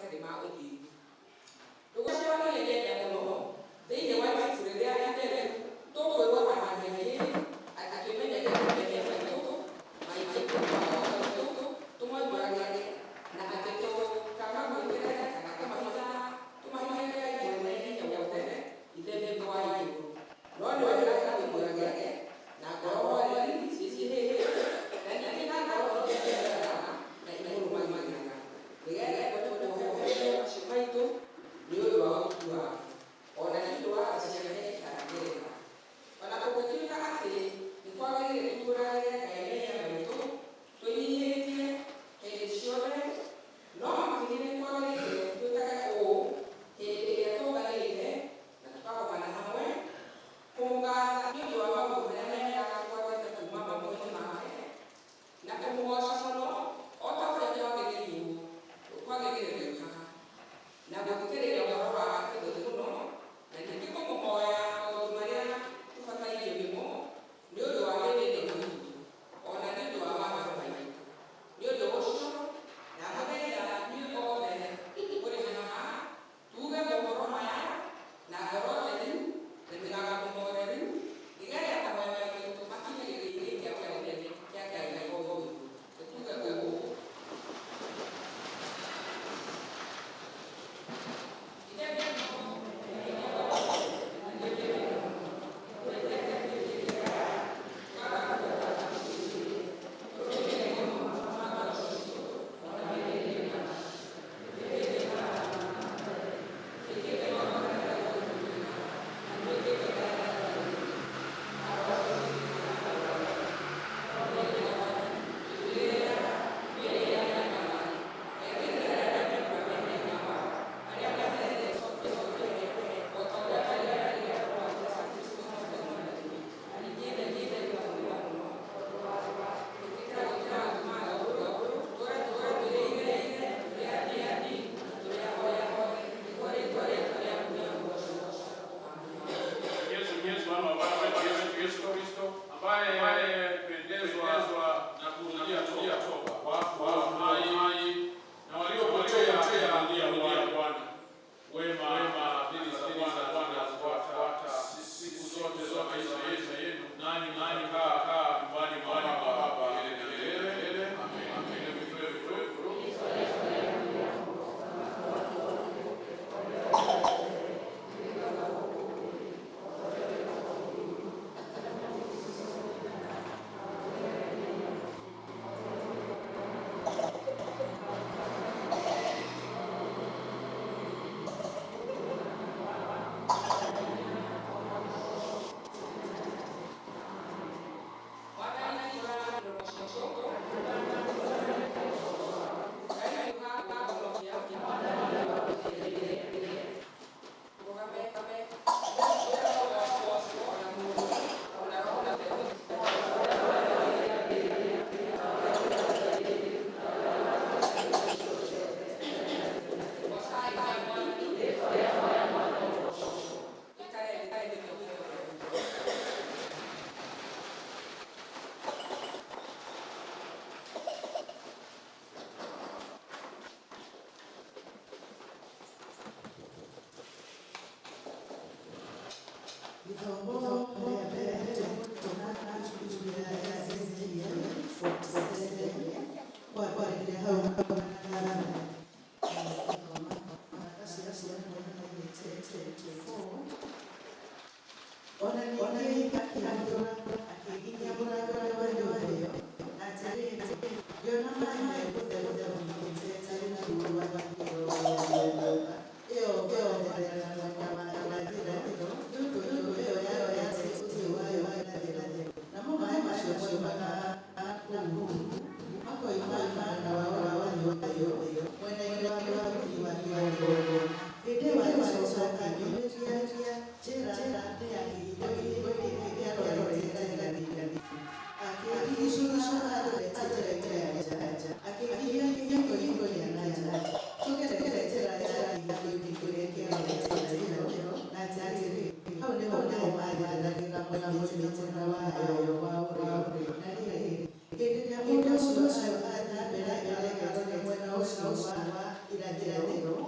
Matarĩ ma ũthingu. Tũgũcemanagia mũno thĩinĩ wa ibuku rĩrĩa itheru tũkwĩrwo atĩ atĩ twĩmenyagĩrĩre mehia maitũ maingĩ maitũ tũmoimbũragĩre na atĩ tũkaga gwĩkĩra kana kũmahitha tũmahithe Ngai Mwene Hinya Wothe Ithe witũ wa igũrũ. No nĩ wega tũmoimbũragĩre na ngoro horeri ciĩhĩte na ningĩ na ngoro iria ciendaga na imũrũmagĩrĩra nĩgetha tũkuoherio macio maitũ nĩ ũndũ wa ũtugi wake ona nĩ ũndũ wa tha ciake itangĩrĩka. Ona kũngĩtuĩka atĩ nĩ kwagĩrĩire tumbũragĩre Ngai mehia maitũ twĩnyihĩtie hĩndĩ ciothe, no makĩria nĩ kwagĩrĩire twĩkage ũũ hĩndĩ ĩrĩa tũnganĩte na tũkagomana hamwe kũmũgatha nĩ ũndũ wa maũndũ marĩa mega tũgwatĩte kuuma moko-inĩ make na kũmũgoca mũno o ta ũrĩa kwagĩrĩire gwĩka na gũthikĩrĩria ũhoro wa kĩthũri mũno na ningĩ kũmũhoya maũndũ marĩa tũbatairio nĩmo nĩ ũndũ wa mĩĩrĩ ĩno itũ ona nĩ ũndũ wa maroho maitũ. Nĩ ũndũ ũcio ndamũthaitha inyuĩ othe mũrĩ haha tuuge mohoro maya na ngoro theru na mĩgambo mĩhoreru nĩgetha mahoya maitũ makinye gĩtĩ-inĩ kĩa ũnene kĩa Ngai o igũrũ. Tuuge ũũ. Ithe witũ. Yesu Yesu ama Bwana wetu Yesu Kristo ambaye pendezwa na kurudia toba wafu hai na waliopotea kurudia Bwana. Wema fadhili za Bwana zifuata siku zote za maisha yenu, nanyi mtakaa nyumbani mwa Baba milele na milele. Amen. Amen. Gĩthomo rĩa mbere tũgũtũma ibuku rĩa Ezekiel 47 kwambĩrĩria hau gatano thoma 24. Ona ningĩ akĩhingũra akĩnginyia mũrango wa nyũmba ĩyo, na atĩrĩrĩ, ngĩona maaĩ megũtherũka moimĩte rungu rwa igũrũ rĩa nyũmba ĩyo kwerekera mwena wa irathĩro, nĩ ũndũ nyũmba ĩyo yarorete ũthiũ wayo wa irathĩro, namo maaĩ macio moimaga na kũu makoima mwena wa nyũmba ĩyo mwena-inĩ wa ũrori wa kĩgongona. Hĩndĩ ĩyo agĩcoka akĩnyumĩria njĩra ya kĩhingo kĩrĩa kĩarorete gathigathini, akĩndigicũra arorete nja, akĩnginyia kĩhingo-inĩ kĩa na nja, tũgerete njĩra ya kĩhingo kĩrĩa kĩarorete irathĩro, na atĩrĩrĩ, hau nĩho maaĩ maathereragĩra moimĩte mwena wayo wa ũrĩo. Na rĩrĩ, hĩndĩ ĩrĩa mũndũ ũcio aathiĩ na mbere erekeire mwena ũcio wa irathĩro.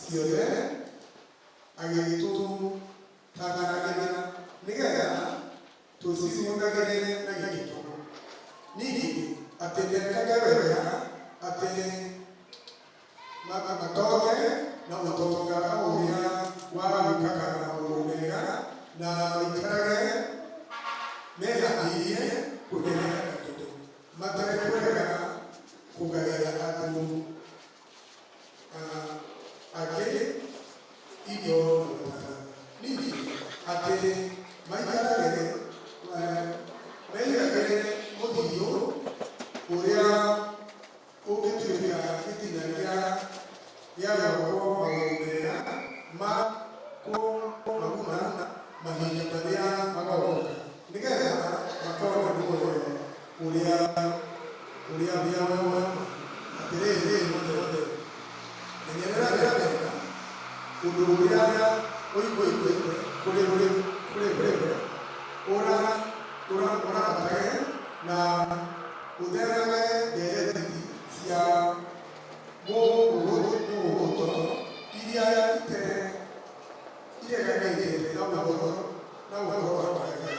Ciothe agĩtũtaaragĩra nĩgeetha tũcihũthagĩre na gĩkeno. Ningĩ atĩ mekage wega, atĩ matonge na ũtonga ũrĩa wa gwĩkaga maũndũ mega, na maikarage mehaarĩirie kũheana indo, matekũrega kũgaĩra andũ angĩ indo na mataro. Ningĩ atĩ maikarage meigagĩre mũthithũ ũrĩa ũngĩtuĩka gĩtina gĩa gwakwo maũndũ mega ma kũmaguna mahinda marĩa magoka, nĩgeetha makorwo na muoyo ũrĩa wa ma. Atĩrĩrĩ mothe, menyerera wega ũndũ ũrĩa ũiguĩte kũrĩ we, ũramatage na ũthereme ndereti cia mũhũto iria ireganĩte na ũhoro wa Ngai,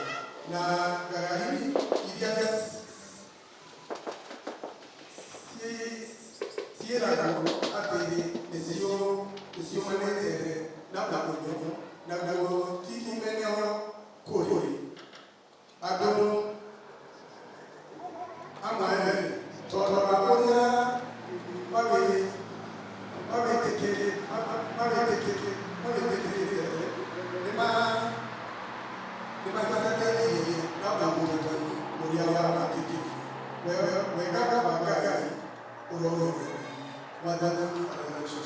na ngarari iria ciĩragwo atĩ nĩciumanĩte na ũmenyo, naguo ti ũmenyo kũrĩ andũ amwe, tondũ wa ũrĩa mawĩtĩkĩrĩte nĩmahitanĩirie na ũrutani ũrĩa wĩtĩkĩtie. Wega wa Ngai ũrorwo. Mwathani arogocwo.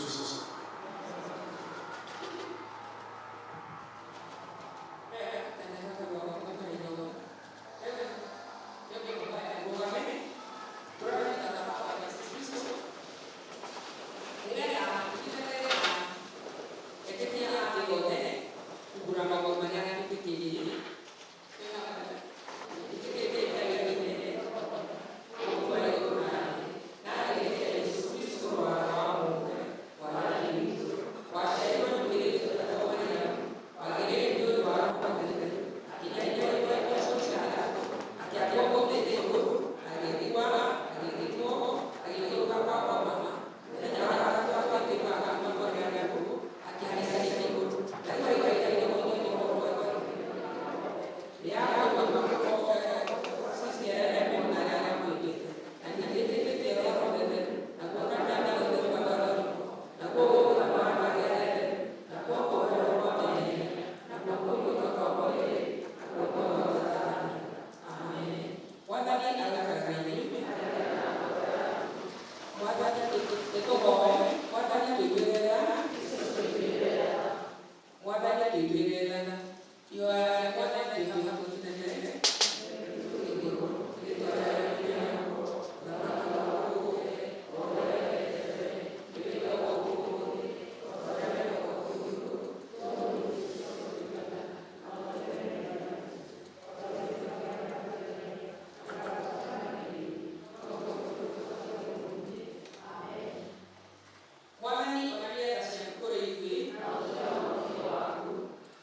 Mwathani onania tha ciaku kũrĩ ithuĩ.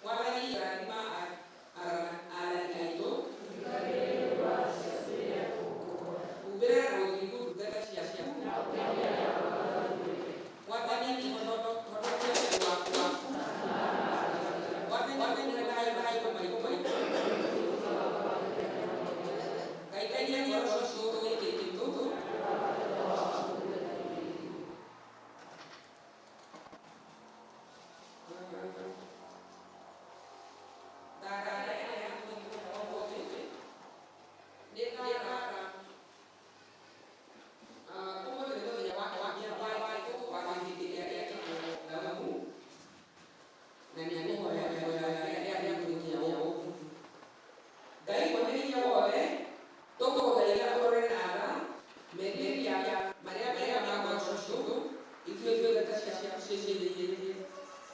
Mwathani rathima athani aitũ. Humbĩra na ũthingu ndungata ciaku. Mwathani honokia andũ aku. Mwathani thayũ maitũ maitũ. Ngaikaria ngoro citũ gĩkĩtũ. Ngai mwene wothe, tũkũgũthaitha ũrore na tha merirĩria marĩa mega ma ngoro citũ ithuĩ ndungata ciaku ciĩciirĩtie,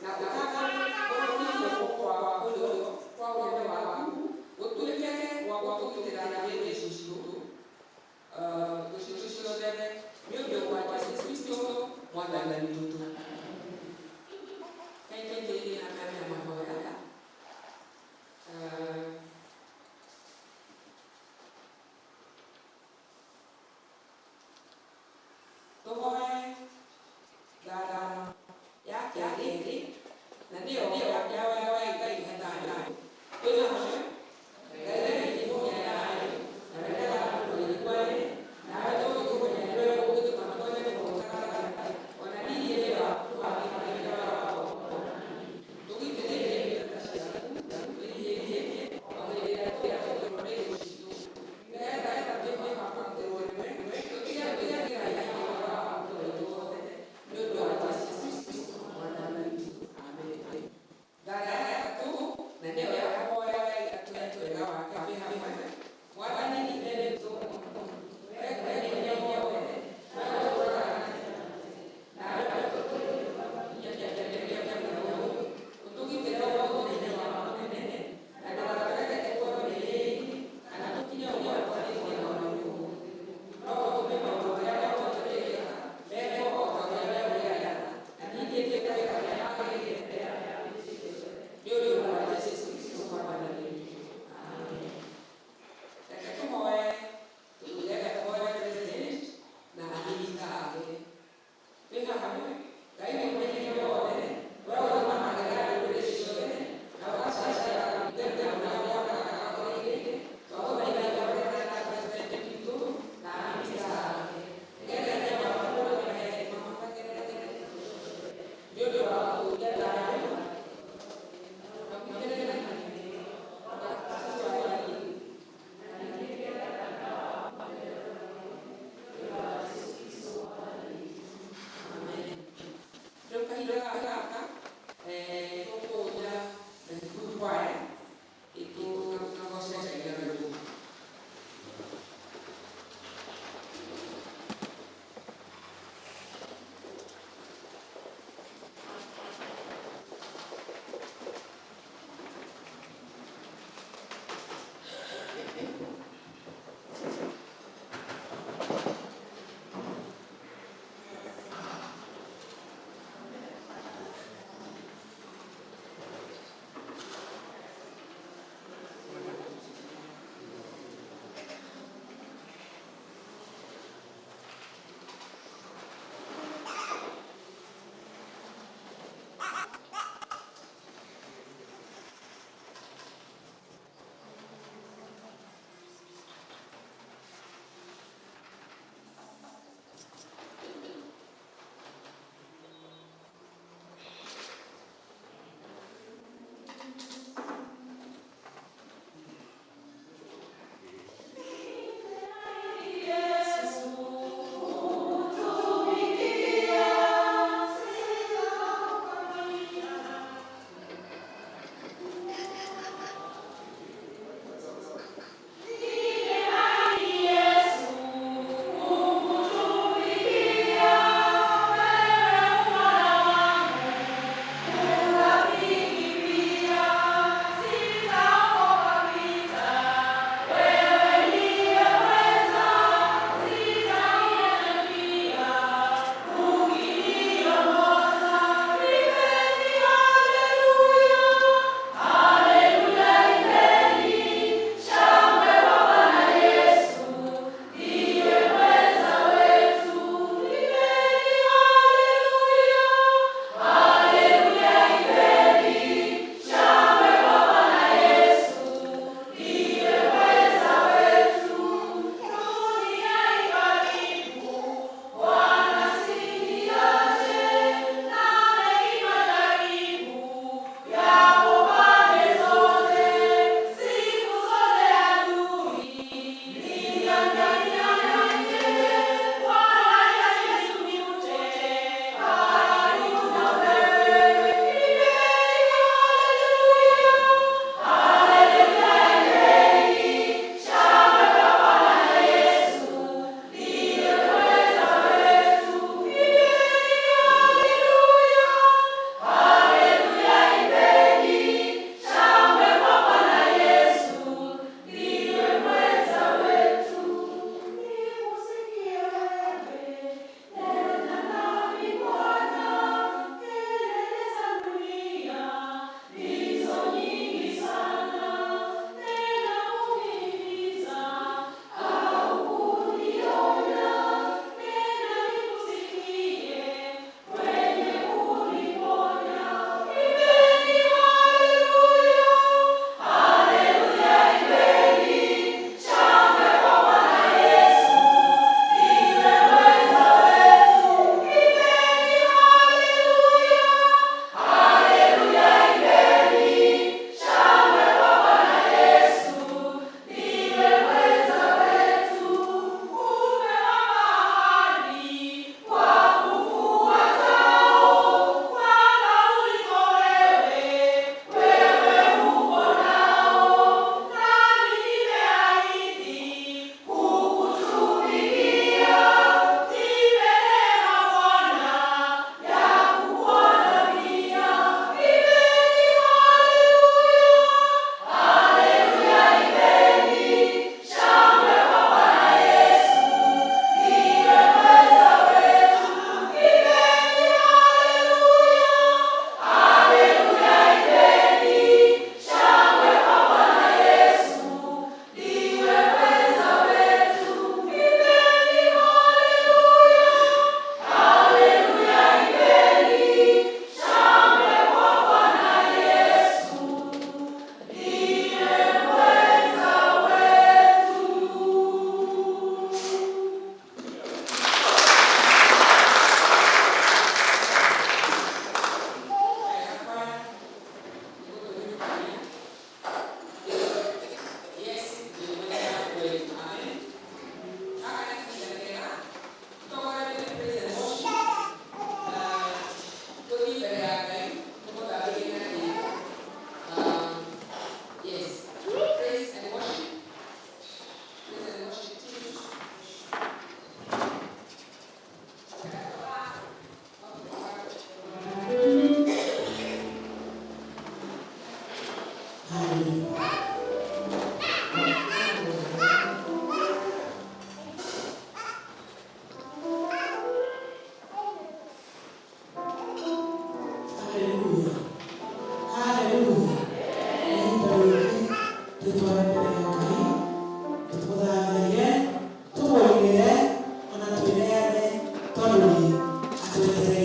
na ũtambũrũkie guoko kwa ũrĩo kwa ũnene waku gũtuĩke gwa gũtũgitĩra na hĩndĩ citũ thũ ciothe, nĩ ũndũ wa Jesũ Kristo Mwathani witũ.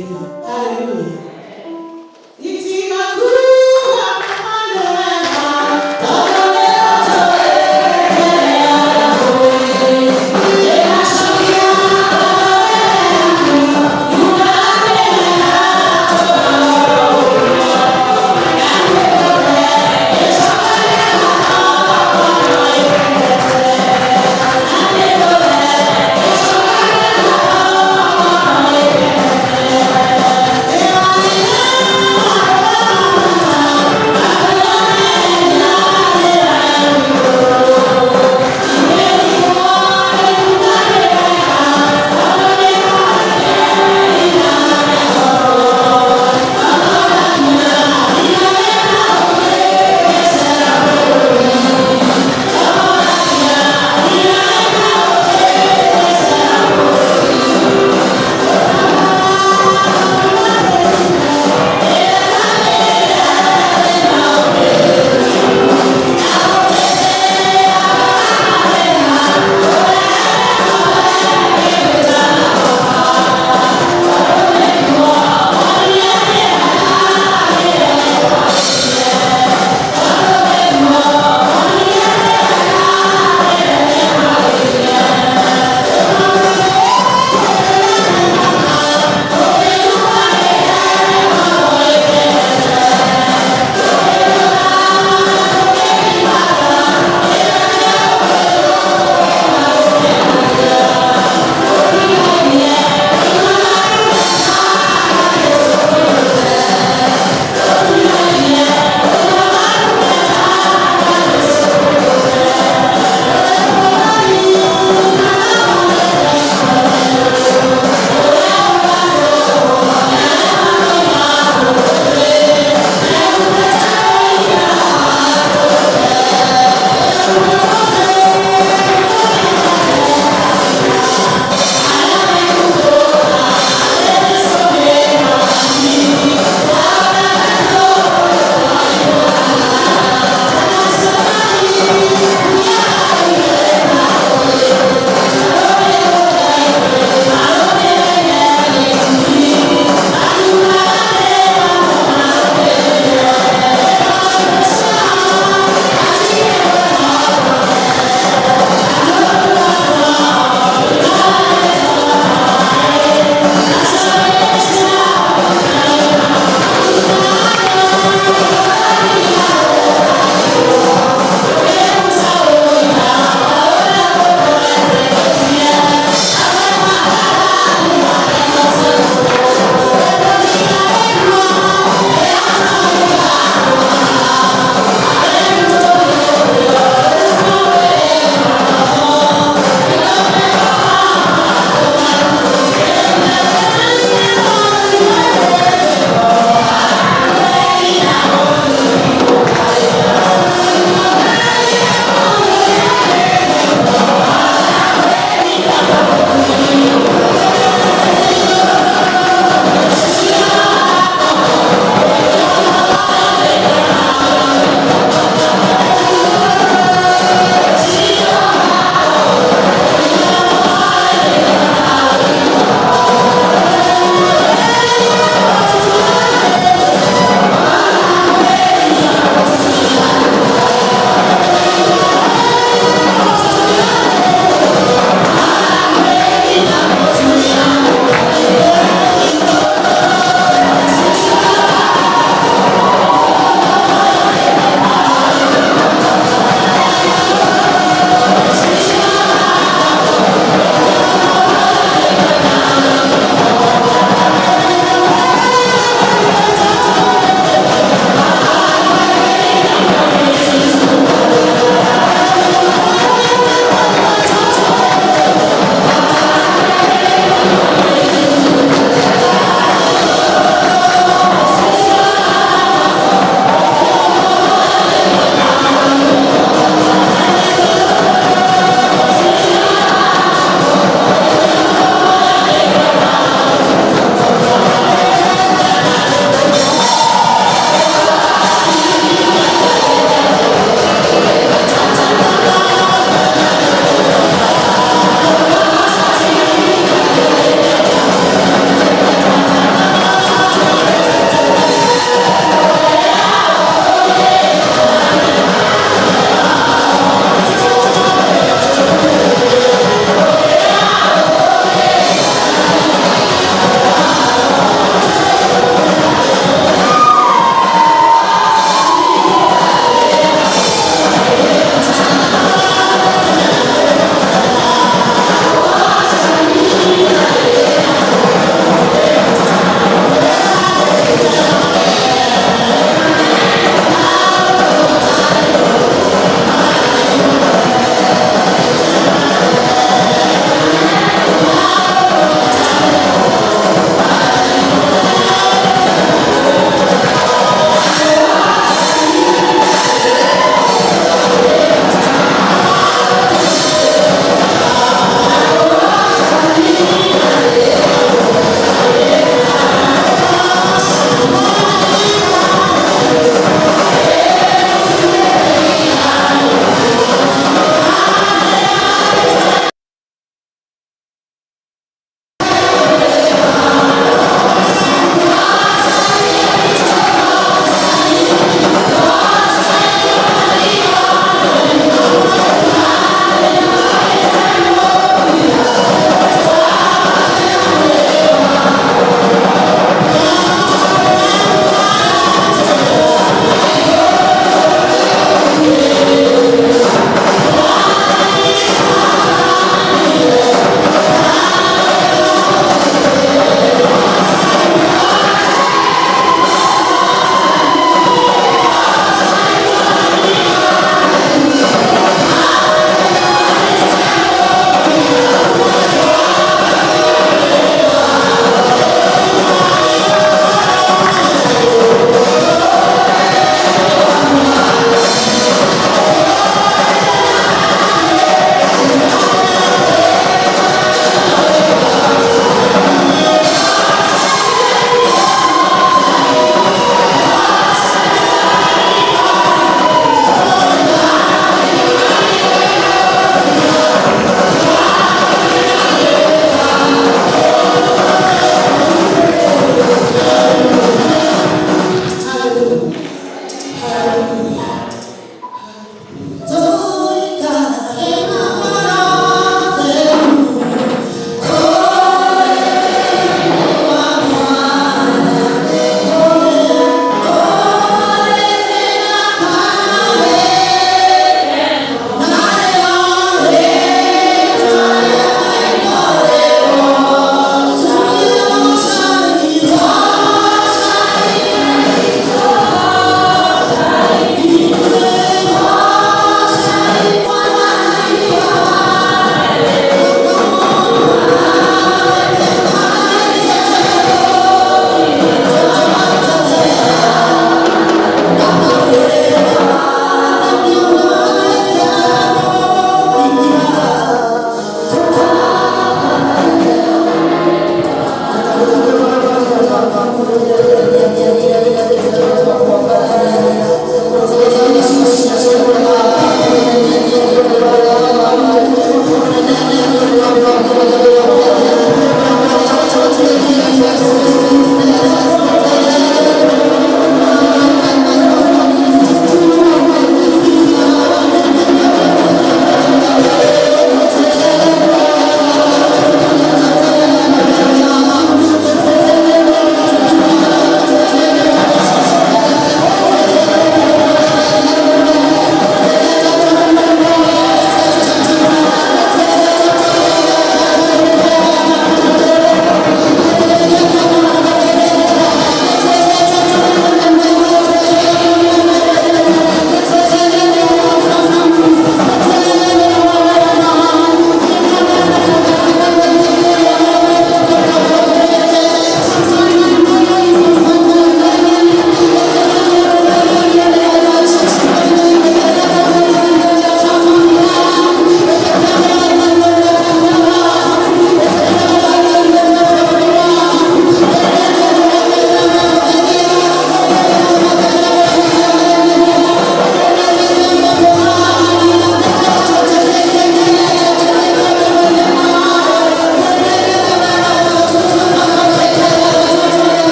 Haleluya. Itigakuwa kama neema, tondũ nĩũtũĩ.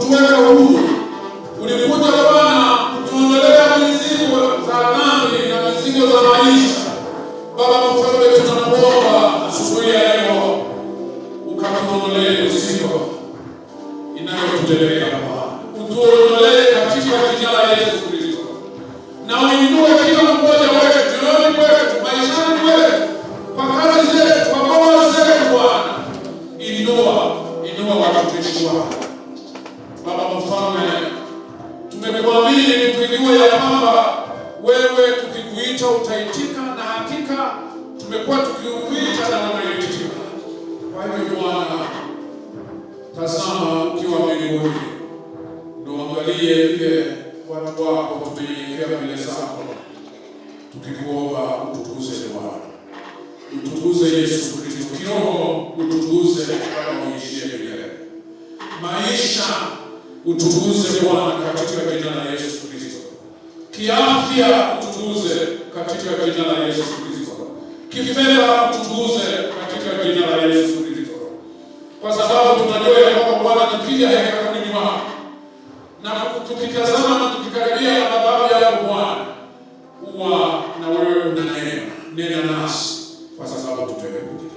kutuweka huru. Ulikuja Bwana kutuondolea mizigo za dhambi na mizigo za maisha. Baba Mfalme, tunakuomba asubuhi ya leo ukatuondolee mizigo inayotutegemea Bwana, utuondolee katika jina la Yesu Kristo, na uinue kila mmoja wetu mioyoni mwetu, maishani mwetu, kwa kazi zetu, kwa boma zetu. Bwana, inua, inua watumishi wako. Baba Mfalme, tumekuamini tukijua ya kwamba wewe tukikuita utaitika, na hakika tumekuwa tukikuita na unaitika. Kwa hivyo Bwana, tazama ukiwa mbinguni, ndio angalie vile watu wako tumenyenyekea mbele zako, tukikuomba utukuze Bwana, utukuze Yesu Kristo kiroho, utukuze kama uishie milele maisha, utukuze Bwana katika jina la Yesu Kristo. Kiafya utukuze katika jina la Yesu Kristo. Kifedha utukuze katika jina la Yesu Kristo, kwa sababu tunajua ya kwamba Bwana, tukija hekaluni mwako na tukitazama na tukikaribia madhabahu yako Bwana, huwa na wewe unanena. Nena nasi kwa sababu tumekuja.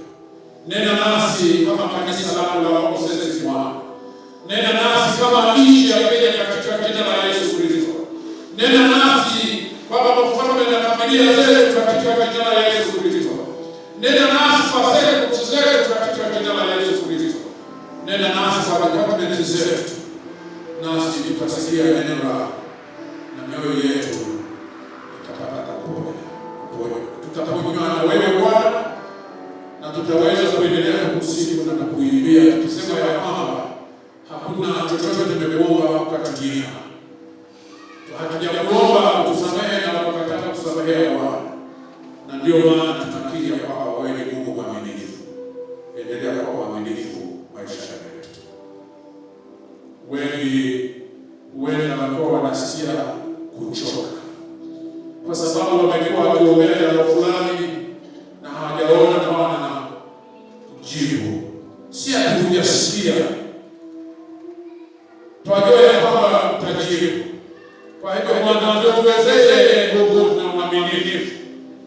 Nena nasi kama kanisa lako la Waosesi Bwana. Nena nasi kama nchi ya Kenya katika jina la Yesu Kristo. Nena nasi Baba Mfalme na familia zetu katika jina la Yesu Kristo. Nena nasi kwa zetu zetu katika jina la Yesu Kristo. Nena nasi kwa department zetu, nasi tutasikia neno lako na mioyo yetu itapata kupona. Kupona. Tutaponywa na wewe Bwana, na tutaweza kuendelea kukusifu na kukuimbia tukisema ya kwamba hakuna chochote tumekuomba ukatunyima. Hatujakuomba utusamehe na ukakataa kutusamehea Bwana, na ndio maana tunakiri ya kwamba wewe ni Mungu mwaminifu. Endelea kuwa mwaminifu maisha yetu. Wengi huenda wanakuwa wanasikia kuchoka kwa sababu wamekuwa wakiombea jambo fulani na hawajaona Bwana jibu. Si ati hujasikia, twajua ya kwamba utajibu. Kwa hivyo Bwana, ndio tuwezeshe nguvu na uaminifu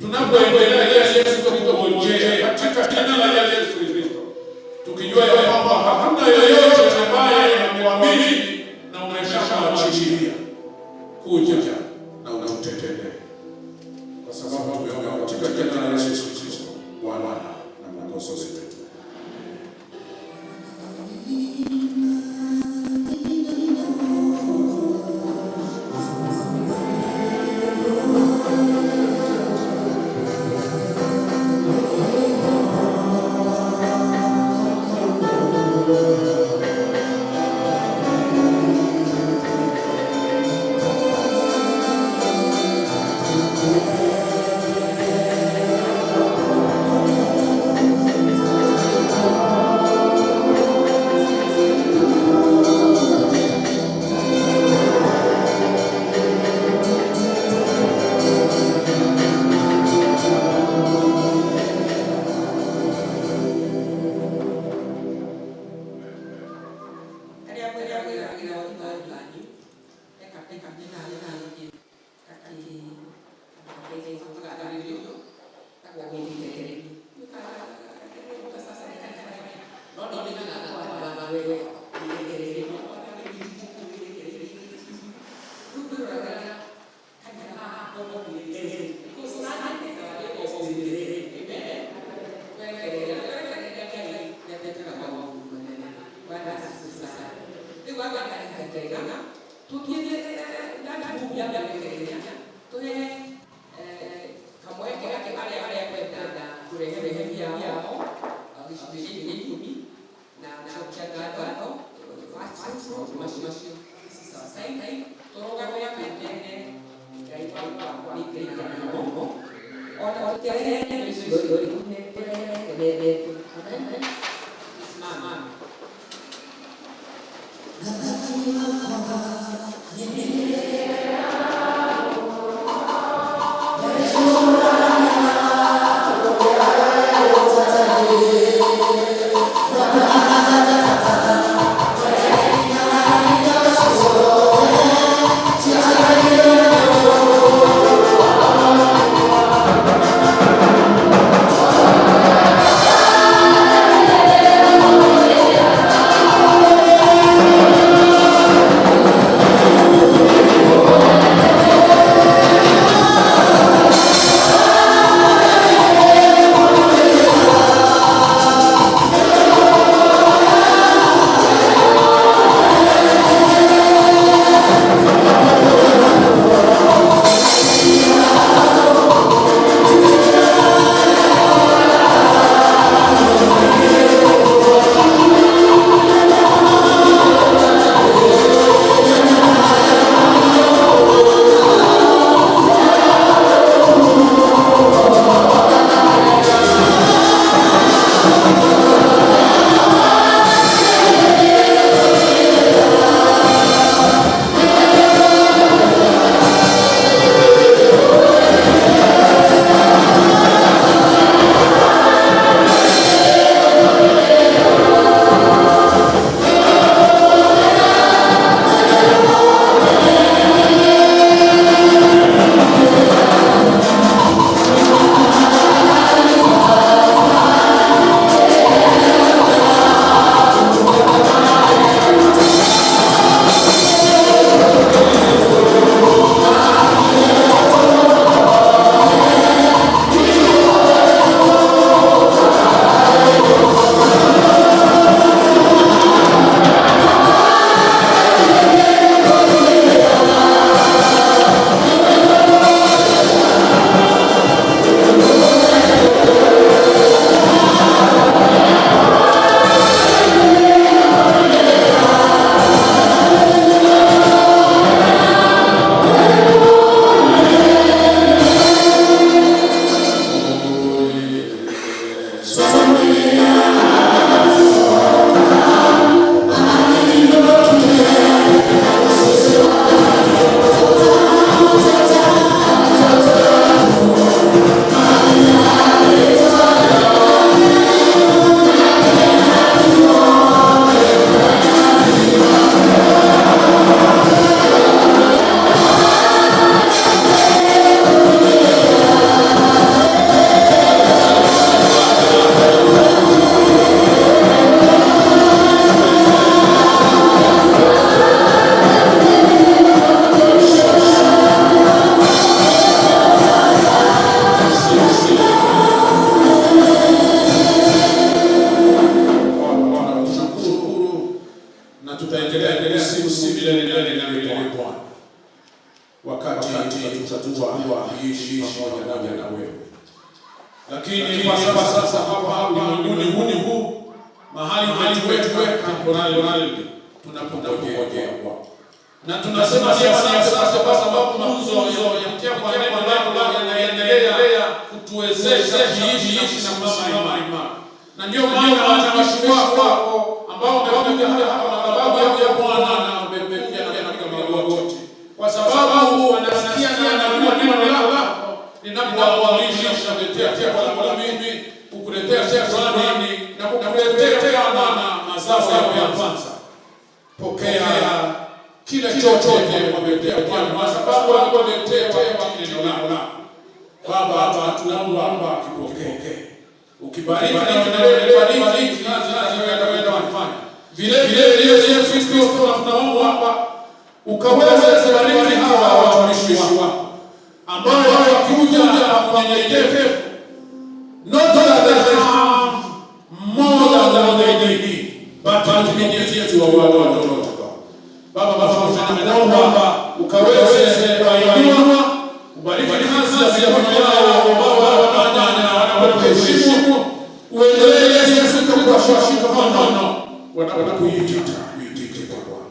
tunapoendelea Yesu kutungojea katika jina la Yesu Kristo, tukijua ya kwamba hakuna yoyote ambaye amekuamini na umeshamwachilia kuja na ututetee, kwa sababu tumeomba katika jina la Yesu Kristo Bwana na Mwokozi wetu. Arĩa mwĩragĩra ũgima wanyu eka eka kamweke arĩa arĩa kwenda kũrehe yao gĩcunjĩ gĩa ikũmi na gũcokia ngatho macio sai tũrũgame tene Ngai wakwa nĩ Ngai ona Simama. Thank tutaendelea kusifu milele milele na milele Bwana, wakati tutakuwa kuishi pamoja na wewe. Lakini kwa sasa hapa ulimwenguni huu, mahali umetuweka temporarily, tunapongojea kwako na tunasema asante sasa, kwa sababu mafunzo ya kwa neno lako yanaendelea kutuwezesha kuishi na kusimama imara, na ndio maana watumishi wako ambao wamekuja hapa madhabahu ya Bwana na wamekuja na kupiga magoti, kwa sababu wanasikia na wanajua neno lako linapowaalisha kuletea kwa mimi kukuletea shukrani na kukuletea Bwana mazao ya kwanza. Pokea kila chochote wameletea Bwana, kwa sababu wameletea neno lako. Baba, tunaomba kipokee, ukibariki na kubariki kazi zinazoenda kufanya. Vile vile Yesu Kristo, tunaomba ukaweze kubariki hawa watumishi wako ambao wakikuja kwa unyenyekevu, not that they have more than they need, but to be to our Lord. Baba, tunaomba ukaweze kuwainua, ubariki kazi ya mikono yao ambao wanafanya na wanakuheshimu, uendelee Yesu Kristo kuwashika mkono wanapokuita, uitike kwa Bwana,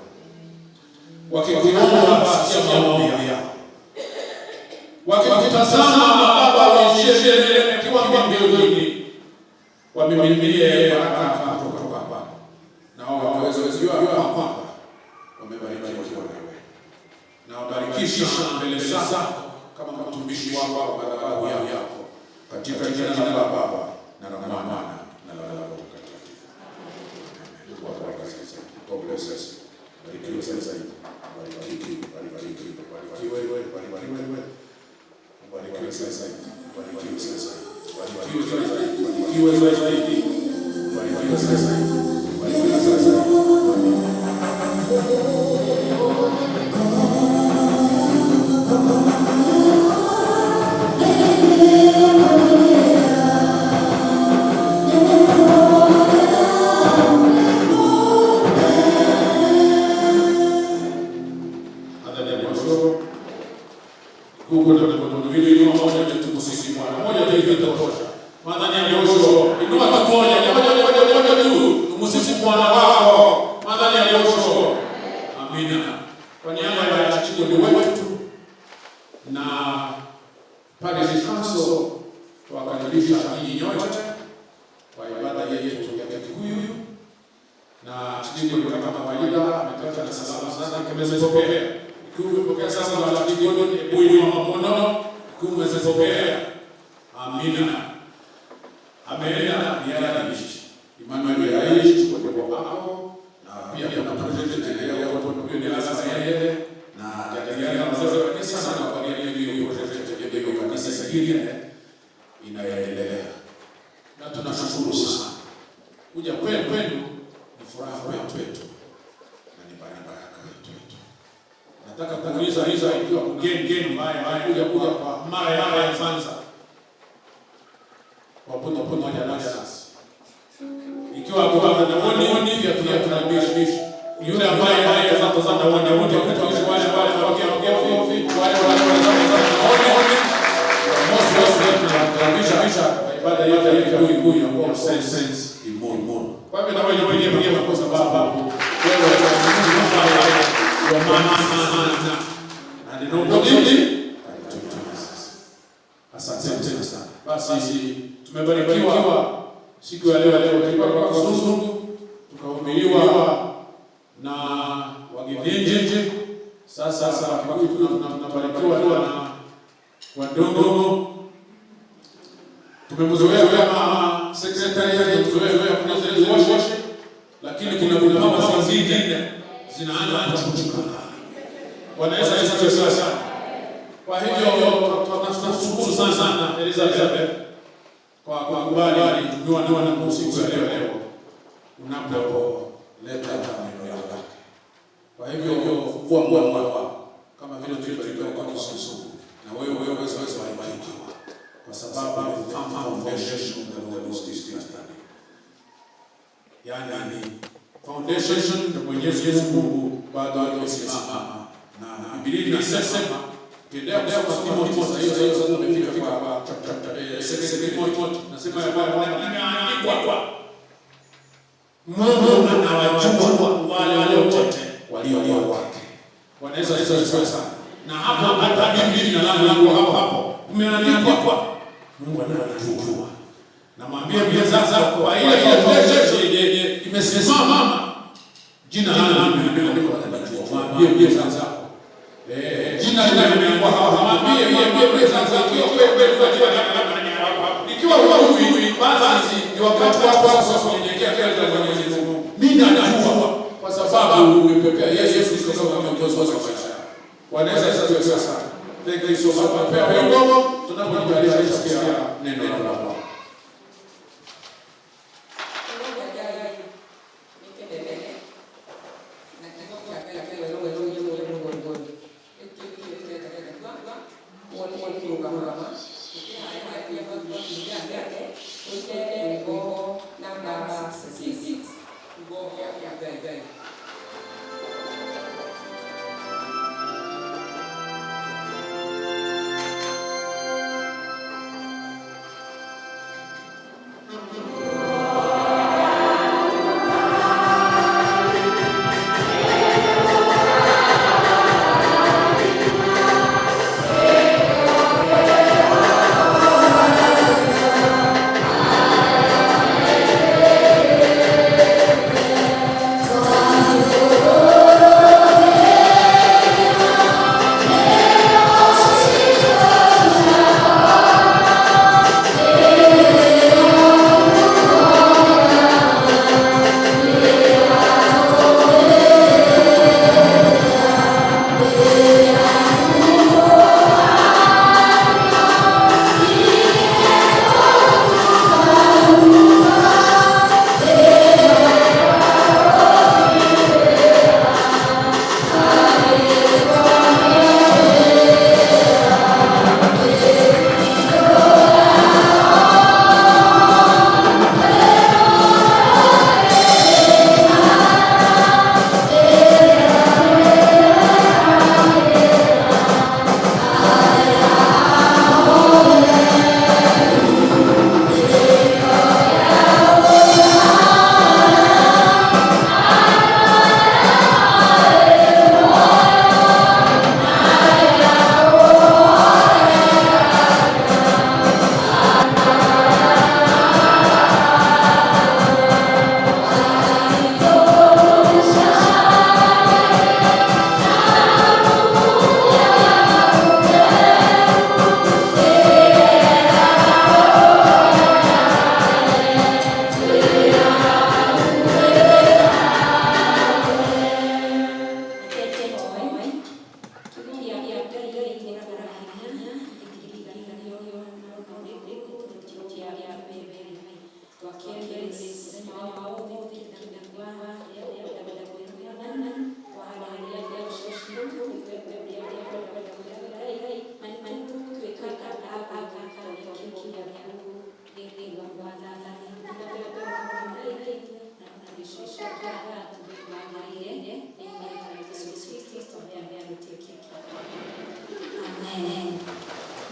wakikuomba sikia maombi yao, wakikutazama Baba, waishie kiwa mbinguni, wamiminie baraka kutoka kwako, na wao waweze kujua kwamba wamebarikiwa na wewe, na wabarikisha mbele zako kama mtumishi wako wa madhabahu yako, katika jina la Baba na la Mwana na la Roho Mtakatifu. Mungu awabariki zaidi. God bless us. Barikiwe zaidi. Barikiwe, barikiwe, barikiwe, barikiwe. Barikiwe zaidi. Barikiwe zaidi. Barikiwe zaidi. Barikiwe zaidi. Barikiwe zaidi. Barikiwe zaidi. Adhabu Kuko na mikono miwili, inua moja tumsifu Bwana. Moja tu itatosha. Madhani ya Yoshua, inua tu moja, moja, moja, moja tu. Tumsifu Bwana wako. Madhani ya Yoshua. Amina. Kwa niaba ya chifu wetu na Parish Council, tuwakaribisha ninyi nyote kwa ibada yetu ya Kikuyu, na chifu kama kawaida ametoka na salamu zake, tumezipokea. Ikiwa umepokea salamu za Chief, hebu inua mkono. Ikiwa umezipokea, amina. Ameenda Yaish. Emmanuel Yaish kwa hapo, na pia kuna project inaendelea hapo, ndio ni lazima yeye na jadiliana na wazazi wa kanisa na kwa nini hiyo project ya hiyo kanisa ingine inaendelea. Na tunashukuru sana. Kuja kwenu ni furaha kwetu na ni baraka kwetu. Nataka kuuliza hizo ikiwa mgeni ambaye amekuja kuja kwa mara ya kwanza kwa pamoja nasi. Ikiwa kwa naoni pia tunakaribisha yule ambaye anaweza kutazama wote wote wale wale wale wale wale wale most tunakaribisha ibada yote ya Kikuyu ya All Saints Limuru. Kwa hivyo na wewe mwenyewe kwa sababu wewe wa maana sana na neno hili. Asante sana. Basi tumebarikiwa siku ya leo, leo tulikuwa kwa Kisumu, tukahubiriwa na Wagivinje. Sasa Kikuyu tunabarikiwa na Wadongo. Tumemzoea kama secretary, tumemzoea kuna worship, lakini kuna mambo zingine zinaanza kuchukuka. Bwana Yesu asifiwe sana. Kwa hivyo tunashukuru sana Elizabeth kwa kukubali kutumiwa na Mungu siku ya leo unapoleta maneno yake. Kwa hivyo fungua moyo wako kama vile tulivyo kwa Kisumu, na wewe wewe kubarikiwa kwa sababu foundation of the Lord is standing. Yani foundation Mwenyezi Mungu bado amesimama, na Biblia inasema ukiendelea kusoma Timothy, sasa hiyo sasa tumefika kwa chapter 2 Timothy, nasema ya kwamba imeandikwa Mungu anawajua wale wote walio wake. Bwana Yesu asifiwe sana. Na hapo hata mimi jina langu hapo hapo kumeandikwa Mungu anawajua. Na mwambie sasa kwa ile foundation yenye imesimama jina langu limeandikwa, anajua. Mwambie sasa jina limeandikwa hapo. Mwambie sasa ikiwa kweli kwa jina lako ikiwa huyu basi ni wakati wako sasa kunyenyekea mbele za Mwenyezi Mungu. Mimi najua kwa sababu umepokea Yesu Kristo kama mwokozi wa maisha. Bwana Yesu asifiwe sana. Thank you so much. Pewa mdomo tunapojitayarisha kusikia neno la Bwana.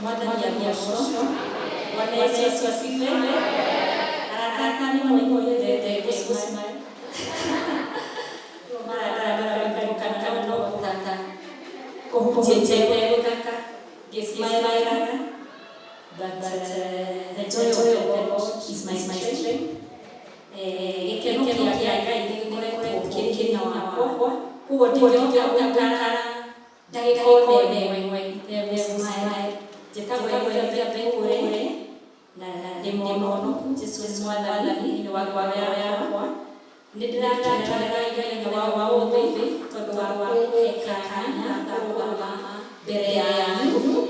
Mwathani agocwo. Bwana Yesu asifiwe. Arata nĩ mũnyendete gũcimaya. Kũhunjia ngĩcimaĩraga, but the joy of the Lord is my strength. Gĩkeno kĩa Ngai nĩ gĩkoretwo kĩrĩ hinya wakwa, koguo ndingĩhota gũikara ndagĩka ona ĩmwe itegũcimaya. Njĩtagwo Elizabeth Kure na ndĩ mũhonoku. Jesũ nĩ Mwathani thĩinĩ wa ngoro yakwa. Nĩ ndĩrakenera Ngai mũthenya wa ũmũthĩ tondũ wa kũhe kanya ga kũrũgama mbere yanyu.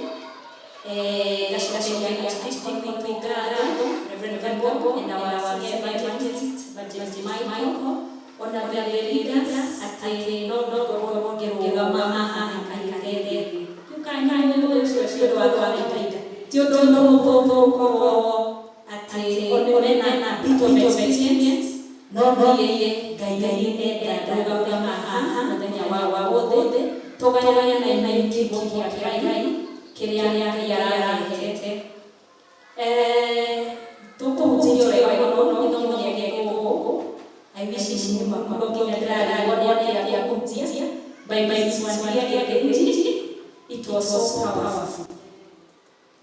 Ngacokeria Archbishop witũ ngatho, Reverend Bobo, and our senior evangelist, Evangelist Michael, ona the leaders, atĩ no ngorwo ngĩrũgama haha ihinda rĩrĩ. Rĩu kanya ũcio ti ũndũ wa kawaida, ti ũndũ mũhũthũ gũkorwo atĩ ũrĩ na bit of experience, no niĩ Ngai nĩ enda ndũgame. Tũgayane na kiugo kĩa Ngai kĩrĩa Ngai ararehete. Tũkũhunjĩrio wega mũno gĩthomo gĩa gĩkũngũ. I wish nĩ makorwo nginya ndĩrarigwo nĩ atĩa gĩa kũhunjia by Mrs. Gĩthĩnji. It was so powerful.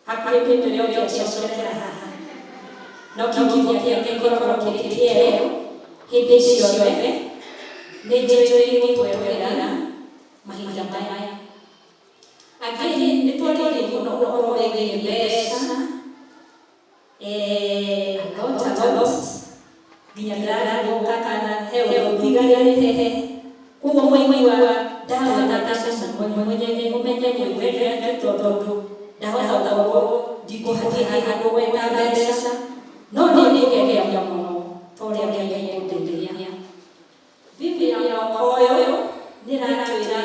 Hakuhĩ hĩndĩ ĩrĩa ũngĩacokera haha no kiugo kĩa gĩkoragwo kĩrĩ kĩerũ hĩndĩ ciothe. Nĩ njũĩ nĩ gũtwerera mahinda maya. Again, nĩ twaririe mũno ũhoro wĩgiĩ mbeca, a lot, a lot, nginya ndĩrarigwo kana he ũndũ ũtigarĩte. Koguo mwaigua ndahota mbeca, mũmenye mũmenye nĩ very, tondũ ndahota gũkorwo ndikũhathiĩ handũ gwetha mbeca, no nĩ nĩngeria mũno ta ũrĩa Ngai ekũndeithia. Theme ya mwaka ũyũ nĩ ĩratwĩra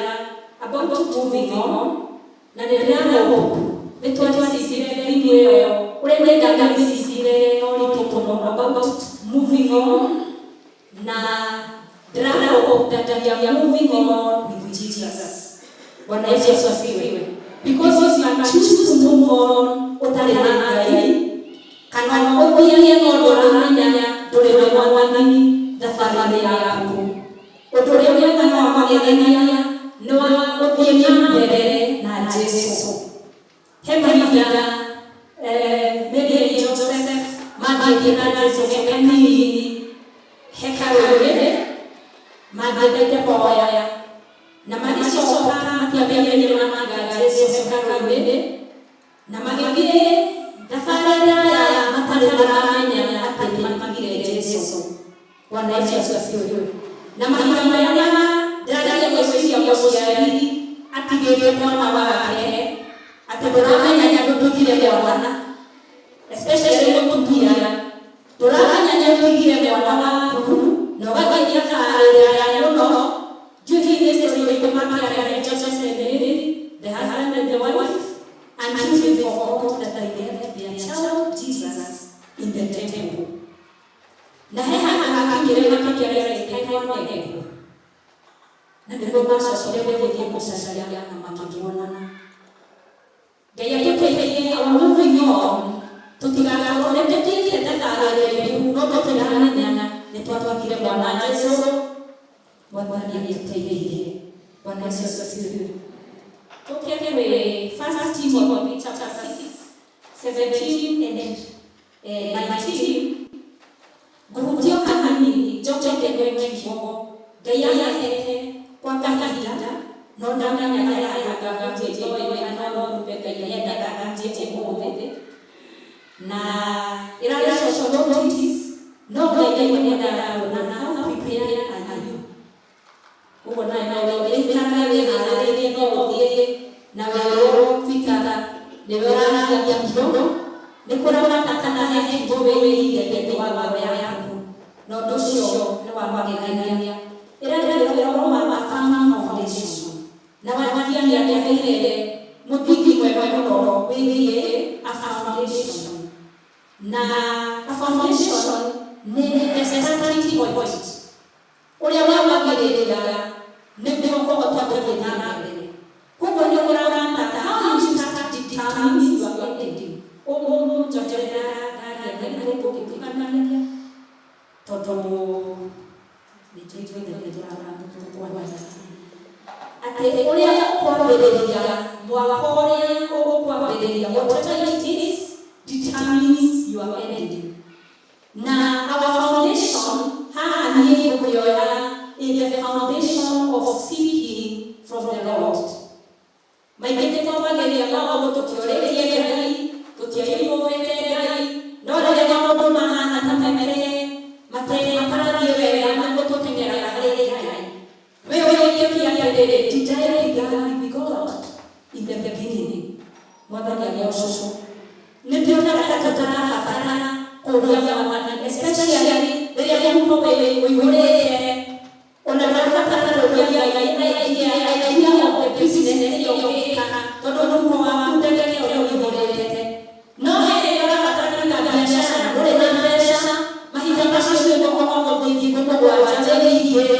about moving on, na nĩ ndĩra hope nĩ twarecivire theme ĩyo ũrĩa nendaga mĩcicire na ũritũ mũno about moving on, na ndĩra hope that we are moving on with Jesus. Bwana Yesu asifiwe. Because if you choose to move on ũtarĩ na Ngai, kana ũthiĩ no ndũramenya ndũrĩ na Mwathani thabarĩ yaku, ũndũ ũrĩa mwega na wa magegania nĩ wa gũthiĩ na mbere na Jesu. He mahinda Mary and Joseph mathiĩte na Jesu he kanini hekarũ-inĩ, mathiĩte kũhoya, na magĩcoka matiamenyire matiga Jesu hekarũ-inĩ, na magĩthiĩ thabarĩ ndaya matarĩ maramenya atĩ nĩ matigire Jesu. Bwana Yesu asifiwe. Na mahinda marĩa ndĩrageria gwĩciria mũciari atigĩrie mwana wake atĩ ndũramenya ndũtigire mwana, especially mũtumia, ndũramenya nĩ ũtigire mwana waku na ũgathiĩ thabarĩ ndaya mũno. Ndiũĩ hihi nĩ story ĩrĩkũ makĩaragia Joseph and Mary, the husband and the wife, until they forgot that they left their child Jesus in the temple. Na he handũ hakinyire makĩkĩra kaimwaneko, na nĩguo macokire gũthiĩ gũcaria na makĩonana. Ngai atũteithie our moving on tũtigakorwo nĩ tũthiĩte thabarĩ ndaihu no tũtiramenya nĩ twatwakire mwana Jesu. Mwathani atũteithie. Bwana Yesu asifiwe. Tukiangalia First Timothy chapter 6, 17 and 19. Nguhutio hanini njoke gwĩ kiugo Ngai ahete kwa kahinda, no ndamenya arahaga hunjĩte kana no nyumbe Ngai endaga hunjĩte ũmũthĩ na ĩrarĩ short notice, no Ngai endaga kuonana. How prepared are you? Koguo nawe no ũikare wĩharĩrĩrie, no ũthiĩ na werwo Peter nĩwe ũrathambia kiugo, nĩ kũramata kana he kiugo wĩigĩire thĩinĩ wa ngoro yaku, na ũndũ ũcio nĩ wa magegania. Ĩrarĩria ũhoro wa firm foundation, na wakia nĩ atũheire mũthingi mwega mũno wĩgiĩ a foundation, na a foundation nĩ the starting point ũrĩa wambagĩrĩria nĩguo ũhote gũthiĩ na mbere. Koguo nĩ ũramata how you start determines your ending. Ũmũnjokerera ndaria nĩ tũngĩtukanania, tondũ nĩ njũĩ nĩ tũratwara atĩ ũrĩa ũkwambĩrĩria mwaka, ũrĩa ũgũkwambĩrĩria, whatever it is, determines your ending. Na our foundation haha niĩ ngũkĩoya is the foundation of seeking from the Lord. Maingĩ nĩ twambagĩrĩria maũndũ tũtiorĩtie Ngai, tũtiainvolvete Ngai, no rĩrĩa maũndũ mahana ta matarathiĩ wega, nĩguo tũteng'eraga harĩ Ngai. We ũyũkie atĩrĩrĩ, did I began with God in the beginning? Mwathani agocwo. Nĩ tuonaga ta tũtarabatara kũũria Mwathani, especially rĩrĩa mũhuko ũihũrĩte, ona ndũrabatara kũũria Ngai idea of the business ĩrĩa ũngĩka, tondũ mũhuko waku ndagĩka ĩyo ũihũrĩte. No he rĩrĩa ũrabatara kũiga biacara ndũrĩ na mbeca, mahinda macio nĩguo ũgũthiĩ mũgwanja wĩigĩte,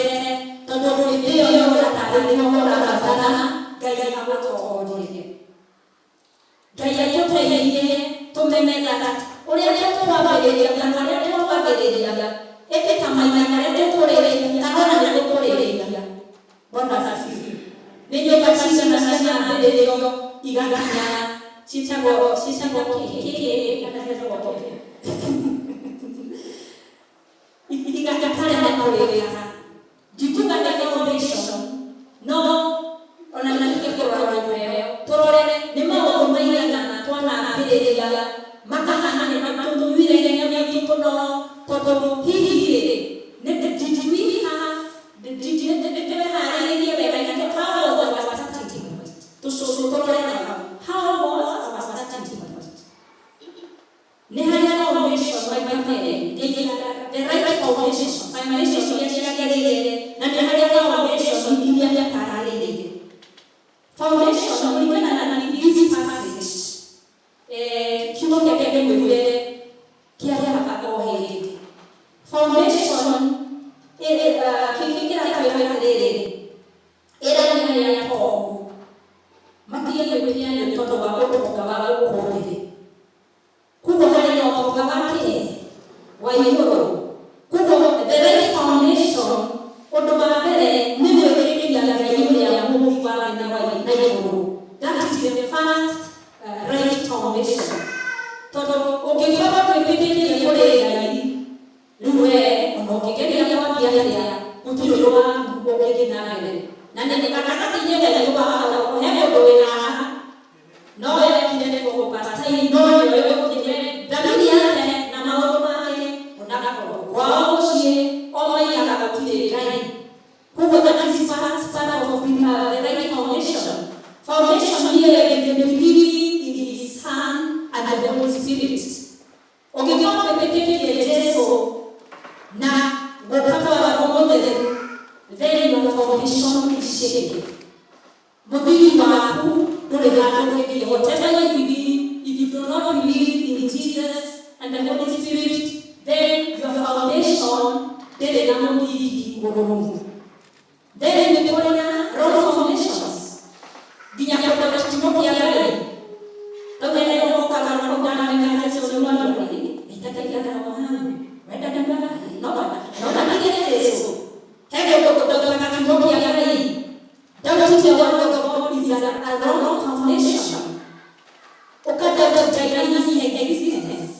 tondũ hĩndĩ ĩyo nĩ ũratarĩrio ũrabatara. Ngai agũtongorie, Ngai atũteithie tũmenye ũrĩa twambagĩrĩria kana harĩa twambagĩrĩria ĩndĩ ta maina marĩa tũkũrĩrĩria kana ona nĩ tũkũrĩrĩria. Bwana asifiwe. Nĩ nyũmba cigana cianambĩrĩrio igakinya ciĩtagwo kĩĩ kana ciĩtagwo kĩĩ igakarema kũrĩrĩka. Ndingiuga nĩ foundation, no ona nĩtũkũrora nyũmba ĩyo tũrore nĩ maũndũ maigana twanambĩrĩria makahana nĩ matũnyuire hinya witũ, no tondũ hihi rĩ did we have did nĩtweharĩrĩirie wega? How was our starting point? Tũrore hau, how was our starting point? Nĩ harĩ foundation maita merĩ, the right foundation, foundation iria ciagĩrĩire, na nĩ harĩ foundation iria itagĩrĩire. Foundation kũringana na this passage, kiugo kĩa ndĩmwĩrire kĩarĩaga o hĩndĩ. Foundation kĩratwĩra atĩrĩrĩ, ĩrania arĩa atongu matige gwĩtĩa nĩ tondũ wa ũtonga wa gũkũ thĩ. Koguo harĩ na ũtonga wa kĩ wa igũrũ. Koguo the right foundation, ũndũ wa mbere nĩ gwĩtĩkia Ngai ũrĩa mũũmbi wa thĩ na wa na igũrũ. That is the first right foundation, tondũ ũngĩkorwo ndwĩtĩkĩtie kũrĩ Ngai, rĩu we ona ũngĩgeria kwambia atĩa, gũtirĩ ũndũ waku ũngĩthiĩ na mbere. Na nĩ gatagatĩ-inĩ wa he mũndũ wĩ haha no ekire nĩ kũgũpasta, no nĩoĩ gũthiĩ thamiri yake na maũndũ make, ona kwao mũciĩ o maigaga gũtirĩ Ngai. Koguo that is first part of the right foundation. Foundation here is the believing in his Son and the Holy Spirit. Ũngĩkorwo wĩtĩkĩtie Jesu na gũka kwa Roho Mũtheru, then your foundation is shaken. Mũthingi waku ndũrĩ handũ ũngĩthiĩ. Whatever you believe, if you do not believe in Jesus and the Holy Spirit, then your foundation ndĩrĩ na mũthingi mũrũmu. Then nĩ kũrĩ na wrong foundations, nginya kũndũ kiugo kĩa Ngai. Rĩu hena ũkaga ũkamenya Jesu nĩ mwana wa Ngai, ĩtakaigana hau wenda kuga no no matige Jesu. He mũndũ ũtaga kiugo kĩa Ngai. Doubting the word of God is a wrong foundation. Ũkadoubt Ngai's existence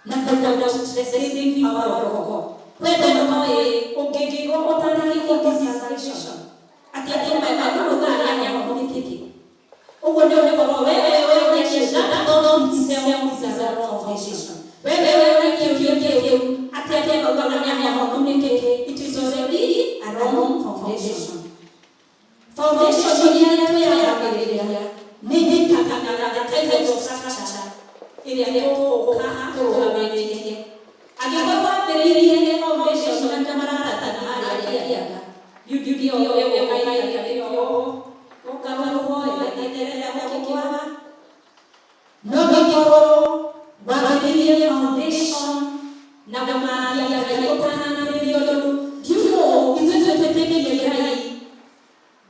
na kũdoubt the saving power of God. Kwenda moĩ ũngĩngĩrwo ũtarĩrie what is salvation, atĩ andũ andũ arĩa nĩkĩ ũguo nĩ ũgũkorwo wewe wewe that thought itself is a wrong foundation. Wewe wewe kĩũrio kĩu atĩ andũ maugaga nĩ ahonu nĩkĩ, it is already a wrong foundation. Foundation iria twĩyambagĩrĩria nĩ ĩkanaga the type of structure ĩrĩa tũgũka tũrũgamĩtie. Angĩkorwo wambĩrĩirie foundation na maratathi marĩa kĩanda, ndio ĩgũka ĩkarĩrio ũkarũhwo ĩgatenderera gũkĩgũaga. No gĩkorwo wambĩrĩirie foundation na kũmathia Ngai ũtanambĩrĩria ũndũ, ndiugo ithuĩ twĩtĩkĩtie Ngai,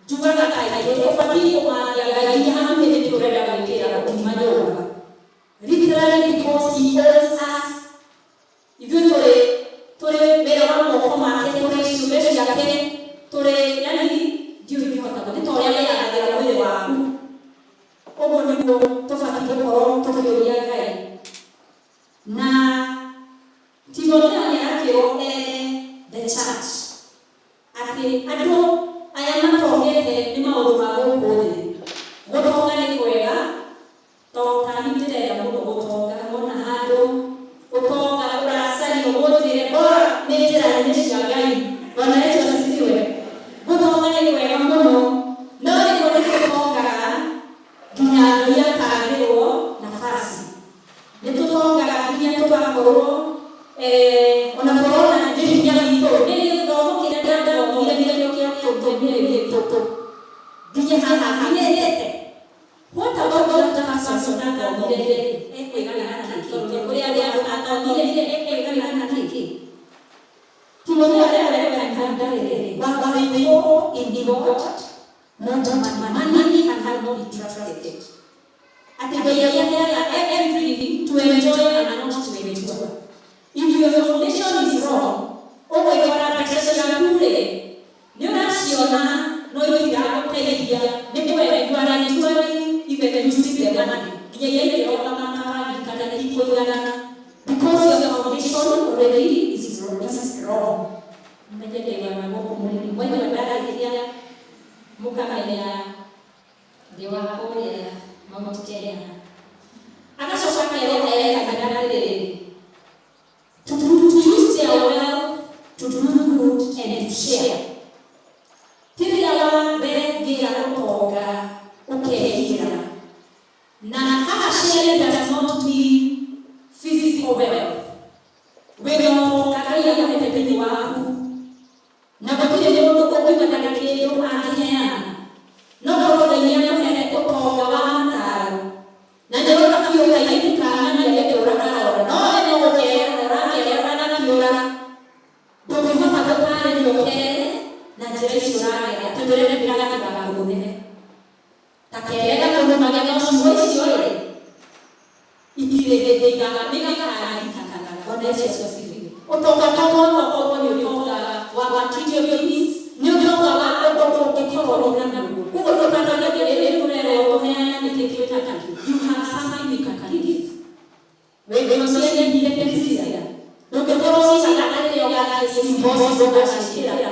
njugaga kaingĩ ũbatiĩ kũmathia Ngai hakuhĩ nĩ tũrenda gwĩkĩra gũkiuma nyũmba, literally because he owes us. Ithuĩ tũrĩ wĩra wa moko make, tũrĩ ciũmbe ciake, tũrĩ yani ndiũĩ ingĩhota nĩ ta ũrĩa wĩyagĩra mwĩrĩ waku, ũguo nĩguo tũbatiĩ gũkorwo tũkĩũria Ngai. Na Timotheo nĩ arakĩrwo ere the church atĩ andũ aya matongete nĩ maũndũ ma gũkũ thĩ. Gũtonga nĩ kwega, to tani ndĩrenda mũno gũtonga. Wona handũ ũtonga ũracario ũnjĩre bora nĩ njĩra-inĩ cia Ngai. Bwana Yesu asifiwe. Gũtonga nĩ kwega mũno, no rĩmwe nĩ tũtongaga nginya Ngai akagĩrwo nafasi. Nĩ tũtongaga nginya tũgakorwo ona tũrona nĩ hinya witũ, nĩ gĩthomo kĩrĩa ndathomire nĩkĩo kĩatũtũmire gĩtũtũ nginya haha nginyĩte. What about that person athomire ekwĩgana na kĩ? Tondũ kũrĩ arĩa andũ athomire ekwĩgana na kĩ? Timotheo arereka ihinda rĩrĩ wa faithful in God. Not money. Money cannot be trusted. Atĩ Ngai aheanaga everything to enjoy and not to endure. If your foundation is wrong, ũgwĩkora mbeca ciaku rĩ, nĩ ũraciona no itiragũteithia nĩ kwe you are enjoying even losing the money. Nginya ikĩroka makaririkana ikũigana because your foundation already is wrong. Is wrong. Menye ndĩ wa gũkũ mũrĩmi mwaigua ndararĩria mũkamenya ndĩ wa kũrĩa Mount Kenya. Agacoka akerwo erekagĩra atĩrĩrĩ, to use their wealth to do good and to share. Ti rĩrĩa wambengĩra ũtonga ũkehithĩra. Na haha sharing does not mean physical wealth. Wĩna ũtonga Ngai akũhete thĩinĩ waku na gũtirĩ mũndũ ũngiuga ndarĩ kĩndũ angĩheana, no korwo Ngai nĩakũhete ũtonga wa mataro na nĩ ũrona biũ Ngai nĩkũkanania gĩkĩũra karora, no we no gũkerora ũrakerora gakĩũra, ndũngĩhota gũtarĩria ũkere na njĩra icio ũragera tondũ ũrerĩra gatigakũgũthe ta kere gakũrũmage, no ciugo icio rĩ itirĩ nĩ gakaririkanaga. Bwana Yesu asifiwe. Ũtonga tokorwo nĩ ũtonga wa material things, nĩ ũtonga wa ũndũ ũngĩkorwo naguo. Koguo ndũkanagie rĩrĩ ũrerwo ũheane kĩ kĩ nakĩo. You have something you can give. Wĩcirie Priscilla. Ndũngĩkorwo ũciga atĩ ũgathiĩ impossible ũgaciĩkĩra.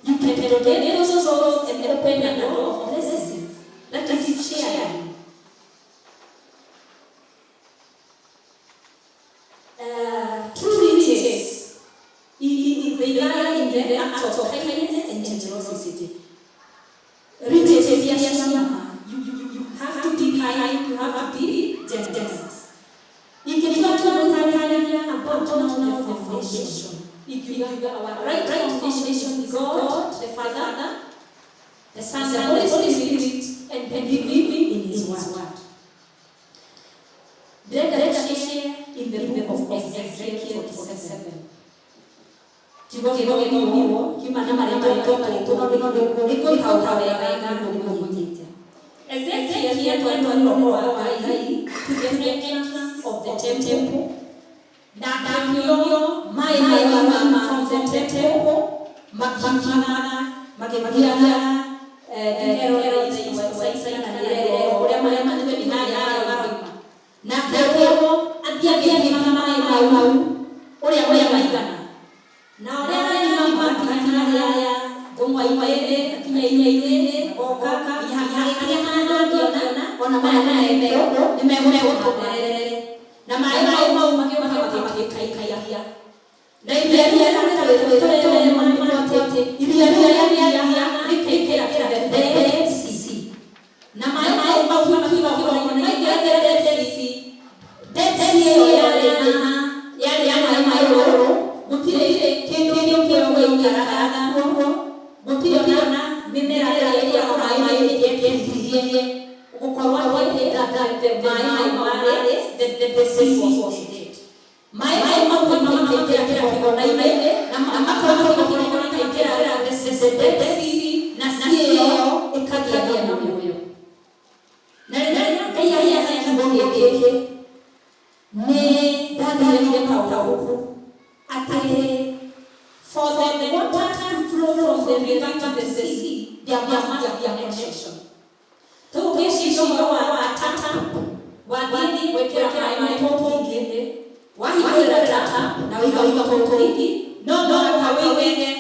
You can donate those souls and open a door of blessings. That is sharing. True riches, they lie in the act of kindness and generosity. Riches cia ciama, you have to be kind, you have to be generous. Ingĩtua tũgũtarĩria about now the foundation. Ingiuga our right foundation is God, the Father, the Son, the Holy Spirit, and believing in His Word. Ndĩrenda share in the book of Ezekiel 47. Kiugo gĩgĩthomirwo kiuma na marĩtwa maritũ no nĩkũrĩhauta wega na nĩkũnyitĩte. Ezekiel atwarirwo roho wa Ngai to the entrance of the temple na akĩonio maĩ mauma from the temple makiumana magĩthiaga ũrĩa maĩ matue nĩ harĩa maroima na akĩrwo athiĩ agĩthima maĩ mau ũrĩa maigana na ũrĩa arathima nginya harĩa ngũng'wa-inĩ akinya iria-inĩ agoka nginya harĩa handũ angĩona ona maya maembe nĩ megũtũma merere na maĩ mau mau magĩũka magĩkaikaia na iria rĩrĩa atĩ iria rĩrĩa rĩathiaga rĩkaingĩra the Dead Sea na maĩ mau mau makiuma maingĩra the Dead Sea. Dead Sea ĩyo yarĩ na yarĩ ya maĩ marũrũ, gũtirĩ kĩndũ kĩmwe gĩikaraga kuo, gũtirĩ ona mĩmera ĩrĩa ĩkoragwo maĩ-inĩ ĩngĩetirie gũkorwo atĩ the maĩ mau marĩ the sea was dead. Maĩ mau mau makaingĩra kĩgongona-inĩ na makorwo makaingĩra the Dead Sea na sea ĩyo ĩkagĩa na muoyo. Na rĩrĩa Ngai aheana kiugo gĩkĩ nĩ ndathire maũtaũku atĩ for the water to flow from the river to the sea, there must be a connection. Tũgĩciria ũhoro wa tap, wathiĩ gwĩkĩra maĩ mũtũngi-inĩ, wahingũra tap na wĩiga mũtũngi, no mũhaka wĩige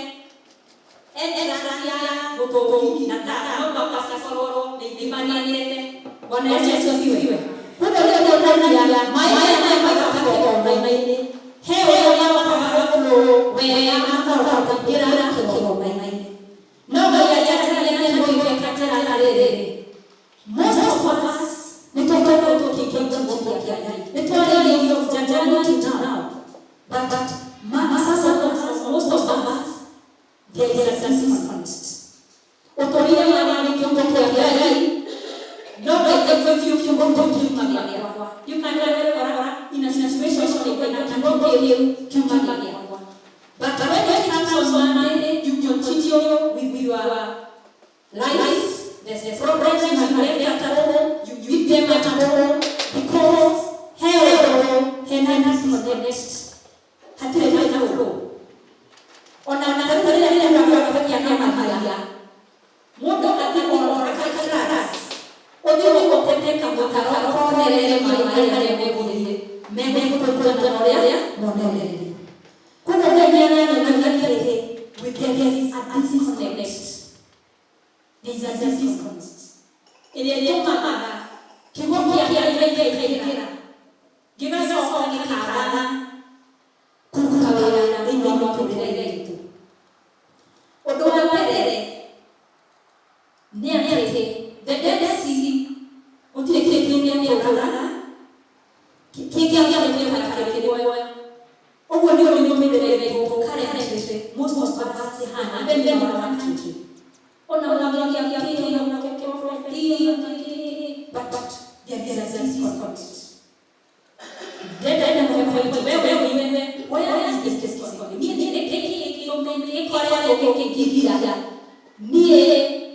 entrance ya mũtũngi na tap no mũhaka cikorwo nĩ ithimanĩte. Bwana Yesu asifiwe. Koguo rĩrĩa ũronania maĩ maya maika kĩgongona-inĩ, he ũrĩa wakaga flow wega makahota kũingĩra kĩgongona-inĩ. No Ngai ajanjaragia na kiugo gĩake atĩrĩrĩ, most of us nĩ tũkoretwo tũkĩingĩra kiugo kĩa Ngai, nĩ twarĩrĩirio from January to now, but some of us, most of us, there is a disconnect. Ũtũrire wa kiugo kĩa Ngai no Ngai biũ kiugo kiuma gĩakwa. You can wekora in a situation ũkaigua kiugo kĩu kiuma gĩakwa, but when it comes on Monday, you continue with your life. The problems you have left at home, you leave them at home because hell hena disconnect. Hatirĩ na flow. Ona na rĩu rĩrĩa rĩrĩa rĩrĩa na mahaya. Mũndũ athiĩ oro akakarass. Ũthiĩ ũgũtete kamũtaro konerere maĩ marĩa megũthiĩ. Megũkũrũkũra na ũrĩa monererie. Koguo Ngai nĩaranyonagia atĩrĩ, there is a disconnect. There is a disconnect. Ĩrĩa ĩtũmaga kiugo kĩa Ngai gĩkaingĩra gĩgacoka gĩkaga kũruta wĩra thĩinĩ wa mĩtũrĩre itũ. Ũndũ wa mbere nĩ atĩ the Dead Sea gũtirĩ kĩndũ kĩngĩatũraga kĩngĩatũmĩka kĩrĩ ũguo nĩ ũndũ mĩtũrĩre itũ currently most of us hana even in our country ona ũngĩagia but there is a disconnect. Wewe where is this disconnect? Niĩ nĩ kĩĩ gĩkoretwo gĩkĩngiria niĩ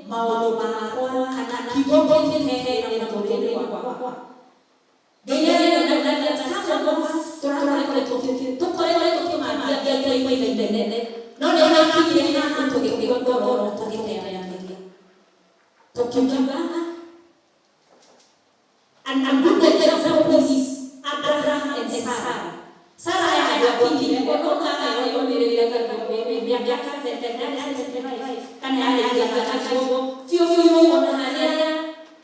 maũndũ makwa kana kiugo kĩngĩhehe mũtũrĩre wakwa? Ngai nĩaranyonagia some of us tũrakoretwo tũkoretwo tũkĩmathia Ngai kwa ihinda inene, no nĩ hakinyire haha tũgĩkua ngoro tũgĩteanĩria tũkiuga. And a good example is Abraham and Sarah. Sarah yakinyire ona yonĩrĩria mĩaka kana yarĩkia koguo biũ biũ ona harĩa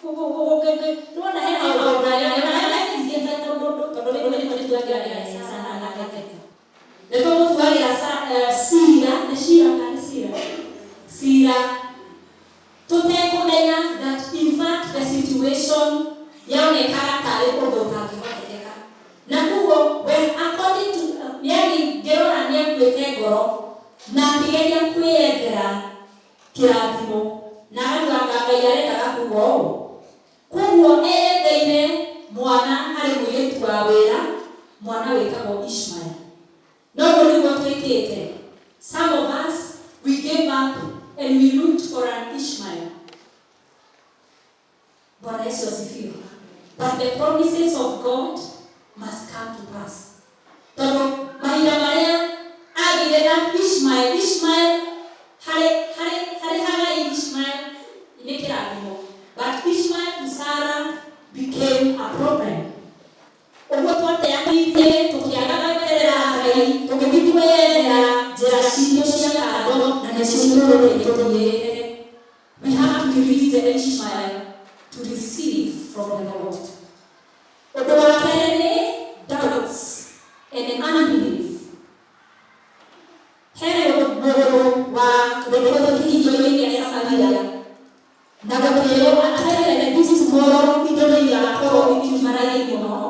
nĩwona he maũndũ mũndũ tondũ rĩmwe nĩ tũtuagĩra Sarah na Rebecca, nĩ tũgũtuagĩra cira, nĩ cira kana nĩ cira cira tũtekũmenya that in fact the situation yaonekaga tarĩ ũndũ ũtangĩhotekeka. Na koguo we according to yani ngĩrora nĩ akuĩte ngoro na akĩgeria kwĩyethera kĩrathimo na agatuanga Ngai arendaga kuga ũũ. Koguo eyetheire mwana harĩ mũirĩtu wa wĩra, mwana wĩtagwo Ishmael. No ũguo nĩguo twĩkĩte. Some of us, we gave up and we looked for an Ishmael. Bwana Yesu asifiwe. But the promises of God must come to pass, tondũ mahinda marĩa agĩire na Ishmael, Ishmael harĩ harĩ harĩ Hagai, Ishmael nĩ kĩrathimo, but Ishmael to Sarah became a problem. Ũguo twateanĩirie tũkĩaga gweterera Ngai, tũgĩthiĩ kwĩyethera njĩra citũ cia kando na nĩcio tũrũrĩrĩ tũthiĩte. We have to release the Ishmael to receive from the Lord. Ũndũ wa kerĩ nĩ doubts and unbelief. He mũndũ wa rũrĩrĩ kĩhingo-inĩ gĩa Samaria na gũkĩrwo aterere this tomorrow indo nĩ igakorwo ikiuma raithi mũno,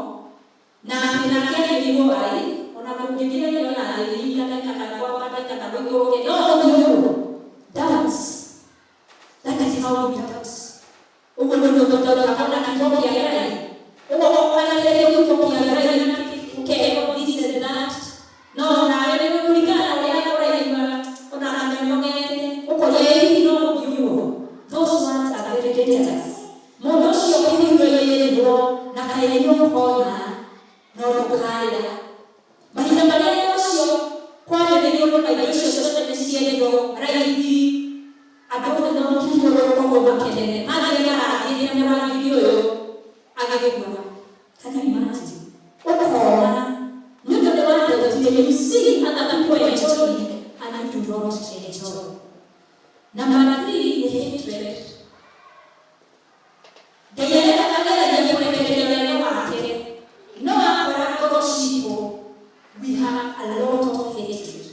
na nake agĩkĩrwo ai ona kũngĩthira ona agĩthira kana kwambata kana gũikũrũke no ũguo. Doubts, that is how we doubt. Ũguo nĩguo tũtaũkaga kiugo kĩa Ngai, ũguo kwanarĩria kiugo kĩa Ngai na ũkerwo this and that, no nawe nĩ kũringana na ũrĩa ũraigua ona nĩnyongete ũkoria hihi no ũguo. Those words are very dangerous. Mũndũ ũcio ũkĩhinyĩrĩrwo na kaĩ nĩ ũkona no ndũkarĩra mahinda marĩa macio kwarĩrĩrio na indo icio ciothe nĩ ciendio raithi, andũ othe mamũkinyũrũrũka ũguo makenere mathiĩ marangĩria mũrangĩri ũyũ agagĩkua. Can you imagine? Ũkona nĩ ũndũ nĩ watotire. You see other people enjoying and you do not enjoy. Number three nĩ hatred. Ngai ageragia kũrekereria wendo wake, no akora ngoro citũ we have a lot of hatred.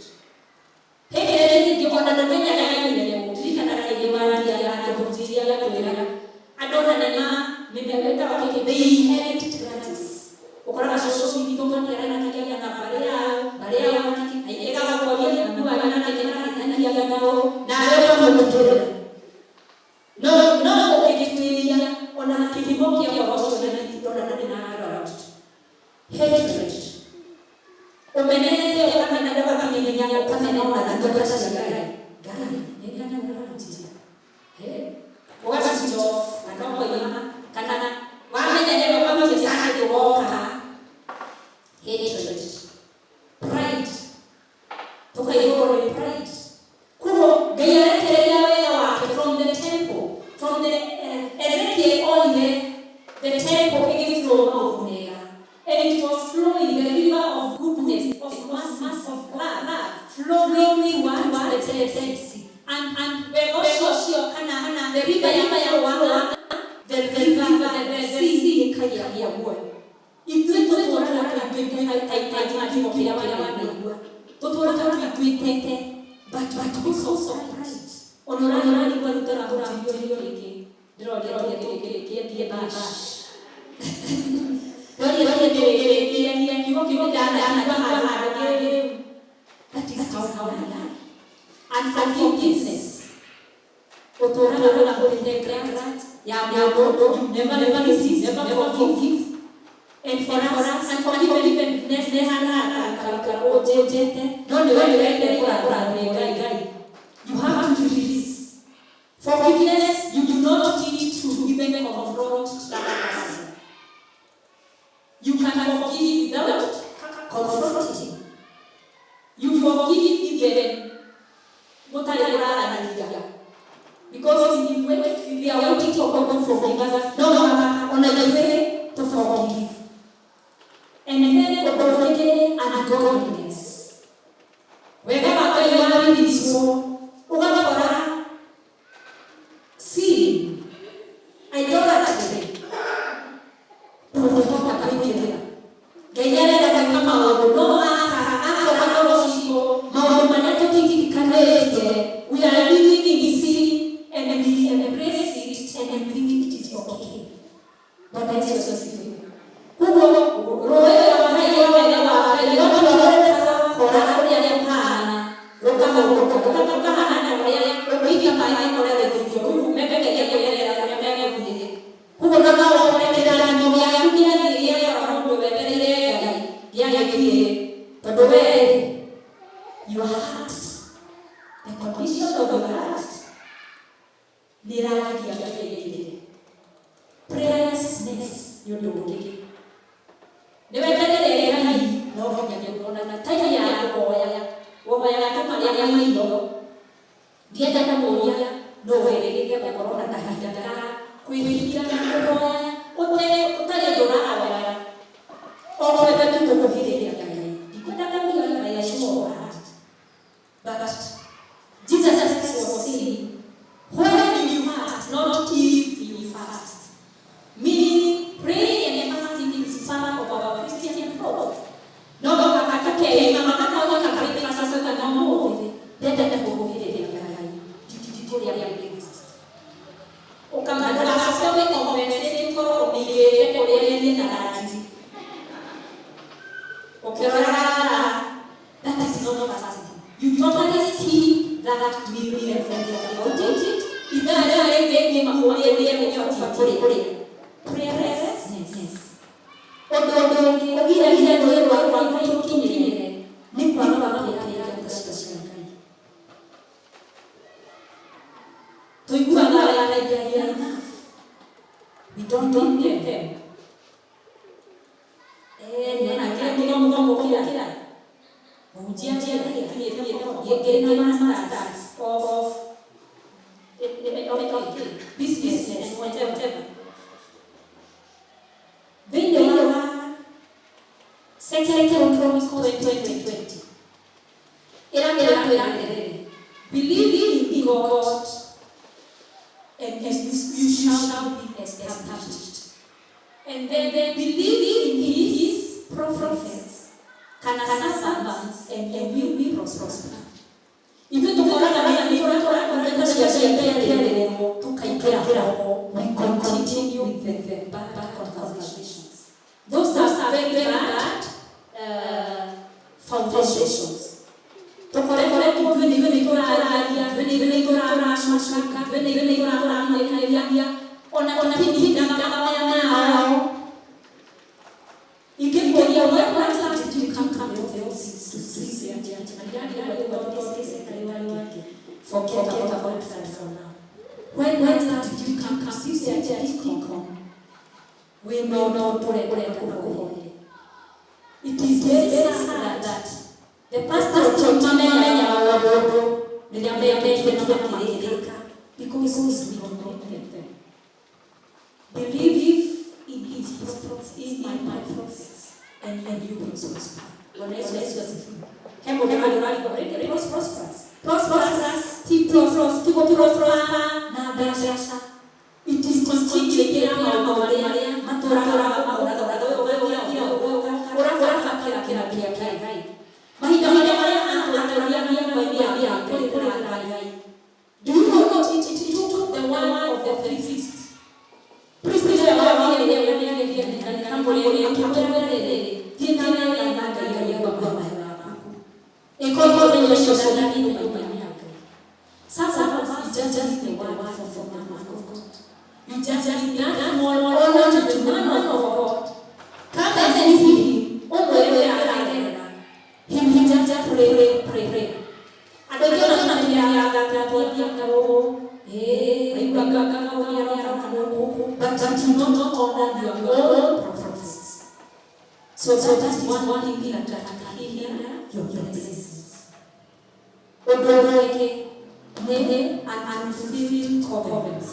Hatred ningĩ ona ndũmenyaga nyine ndirikanaga rĩngĩ wathiaga akĩhunjĩria agatwĩra andũ ona nĩma nĩmetagwo kĩkĩ, they inherit grudges. Ũkoraga cũcũ witũ makĩaranagĩria na mbarĩ yao, mbarĩ yao ĩgagũkoria mami wanyu nake nĩmarahitanagia nao nawe ũkamũthikĩrĩra, no no ũngĩtuĩria ona kĩhumo kĩa ũhoro ũcio na ona nĩ na grudge, hatred, ũmenete ũkamena ũgakĩmenya ũkamena ona ndungata cia Ngai. Ngai nĩ ũracicokia. the Ezekiel oire the temple ĩgĩflow maũndũ mega, and it was flowing, the river of goodness, of mercy, of love, flowing towards the Dead Sea. And wega ũcio kana the river ya the river, the sea ĩkagĩa muoyo. Ithuĩ tũtũraga tũiguĩte ta kiugo kĩrĩa wanaigua, tũtũraga tũiguĩte, but because of pride, ona ũrarigua rĩu tũrahunjĩrio rĩngĩ, ndĩroria tũkĩrĩkĩtie bash, ndoria tũkĩrĩkĩria kiugo kiugo ndanaigua handũ hangĩ. That is how we are. And forgiveness, ũtũraga na kũrĩte grant ya mũndũ, you never never resist, never forgive. And for us, and for even ũnjĩte no nĩ wendete kũrathimwo Ngai, you have to release. Forgiveness, you do not need to even confront that person. You can forgive without confronting. You forgive even mũtarĩ mũraranĩria, because we are waiting for God to forgive us. No ona ithuĩ to forgive. And then ũndũ ũngĩ, ungodliness. Wega wa Ngai waririicwo, ũgakora sin, idolatry, ndũngĩhota kũingĩrĩra. Ngai arenda gwĩka maũndũ, no akora rũciũ maũndũ marĩa tũtitirikanĩte. We are living in sin and we embrace it and we think it is okay. Bwana Yesu asifiwe. Koguo rũĩ rwa Ngai rwa wega wa Ngai rũkora ũrĩa rũhana, rũkahana ũrĩa rũgũikia maĩ kũrĩa rũthithio kũu megeria kwĩgerera ũrĩa megũthiĩ. Koguo no ũkore kĩrathimo gĩaku gĩathiĩ gĩakora mũndũ wetereire Ngai gĩagĩthiĩ, tondũ we, your heart, the condition of your heart nĩ ĩragiria Ngai aingĩre. Prayerlessness nĩ ũndũ ũngĩ. Nĩ wetereire Ngai no nginya ũrona time ya kũhoya, ũhoyaga tu marĩa maitho. Ndiendaga kũũria no wĩrĩgĩte gũkorwo na kahinda ga kwĩhingira na kũhoya ũtarĩ ũndũ ũrahoya, o kwenda tu gũkuhĩrĩria Ngai. Ndikwendaga kuuga by a show of heart, but Jesus was saying, when you fast, not if you fast, meaning praying and fasting is part of our Christian growth. No mũhaka tũkeima makakauga breakfast kana ũmũthĩ ndendete gũkuhĩrĩria Ngai, ndikũrĩa breakfast. Ũkamacoke wĩcompensate, ũkorwo ũmĩigĩte kũrĩa irio na ranji ũkĩroraga. That is not fasting. You totally skip that meal and forget about it. Ithaa rĩrĩ rĩngĩ ũrĩa ũbatiĩ kũrĩa. Prayerlessness, ũndũ ũngĩ ũgiragia rũĩ rwa Ngai rũkinyĩre nĩ kwaga gũtĩĩa ndungata cia Ngai. Tũiguaga like they are enough. We don't need them. Nĩona kĩrĩ mũno gũkĩra mũhunjia ngĩrĩ na masters of business and whatever. Thĩinĩ wa Second Chronicles 20:20 ĩratwĩra atĩrĩrĩ, "Believe in God and you shall be established, and then believe in his prophets," kana servants, "and you will prosper." Ithuĩ tũkoraga nĩ tũrakorwo cia kĩarĩrĩrwo tũkaingĩra ho. We continue with the bad conversations. Those are very bad foundations. Tũkoretwo ithuĩ nĩ ithuĩ tũrararia, ithuĩ nĩ ithuĩ tũracuka, ithuĩ nĩ ithuĩ tũramanĩria, ona tũtitindaga nao. Ingĩkũria, when last did you come to the office to see the church? Forget about that for now. When last did you come to see the church? Come we no tũrenda kũhoya. It is very sad that the pastor tũmamenya maũndũ rĩrĩa mekĩte na makĩrĩka, because Because we do not make them. Believe in his prophets, in my prophets, and you will prosper. Bwana Yesu asifiwe. Hebu kama ni wali kwa rede prosperous. Prosperous, ti prosperous, ti prosper na biashara. It is constituted ya maũndũ marĩa matũraga maũraga ũrabatara kĩra kĩa Ngai. Mahinda marĩa atũragia mĩaka ya kũrĩ Ngai. Do you know that it took the one of the priest? Priest some of us just need the word from the man of God. You just need that small honor to the man of God. Come and see him. He will just pray, pray, pray. But you don't honor your own prophets. So that is one thing that can hinder your blessings. And unfulfilled covenants.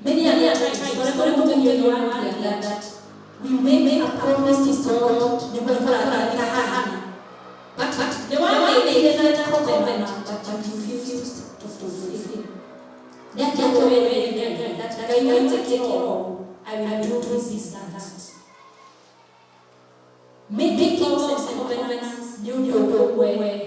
Many other times, that we make a promise to God, but the one they made that covenant, but you refused to fulfill. That I will take care of, I will do this and that. Making vows and covenants were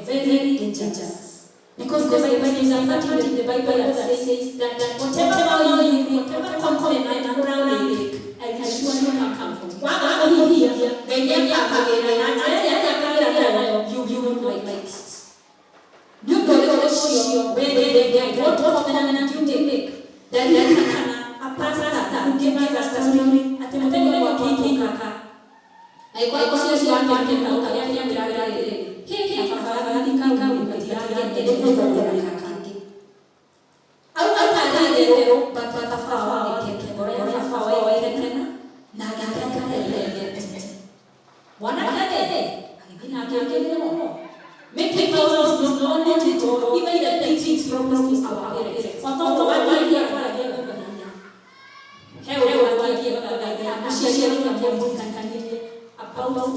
very dangerous. Because the Bible is a part in the Bible that says that whatever vow you make, whatever covenant you make, I will surely come from. You will not like it. You what covenant you make? That a pastor who gave us a story at the Making vows is not only to even the teachings promise to our parents. About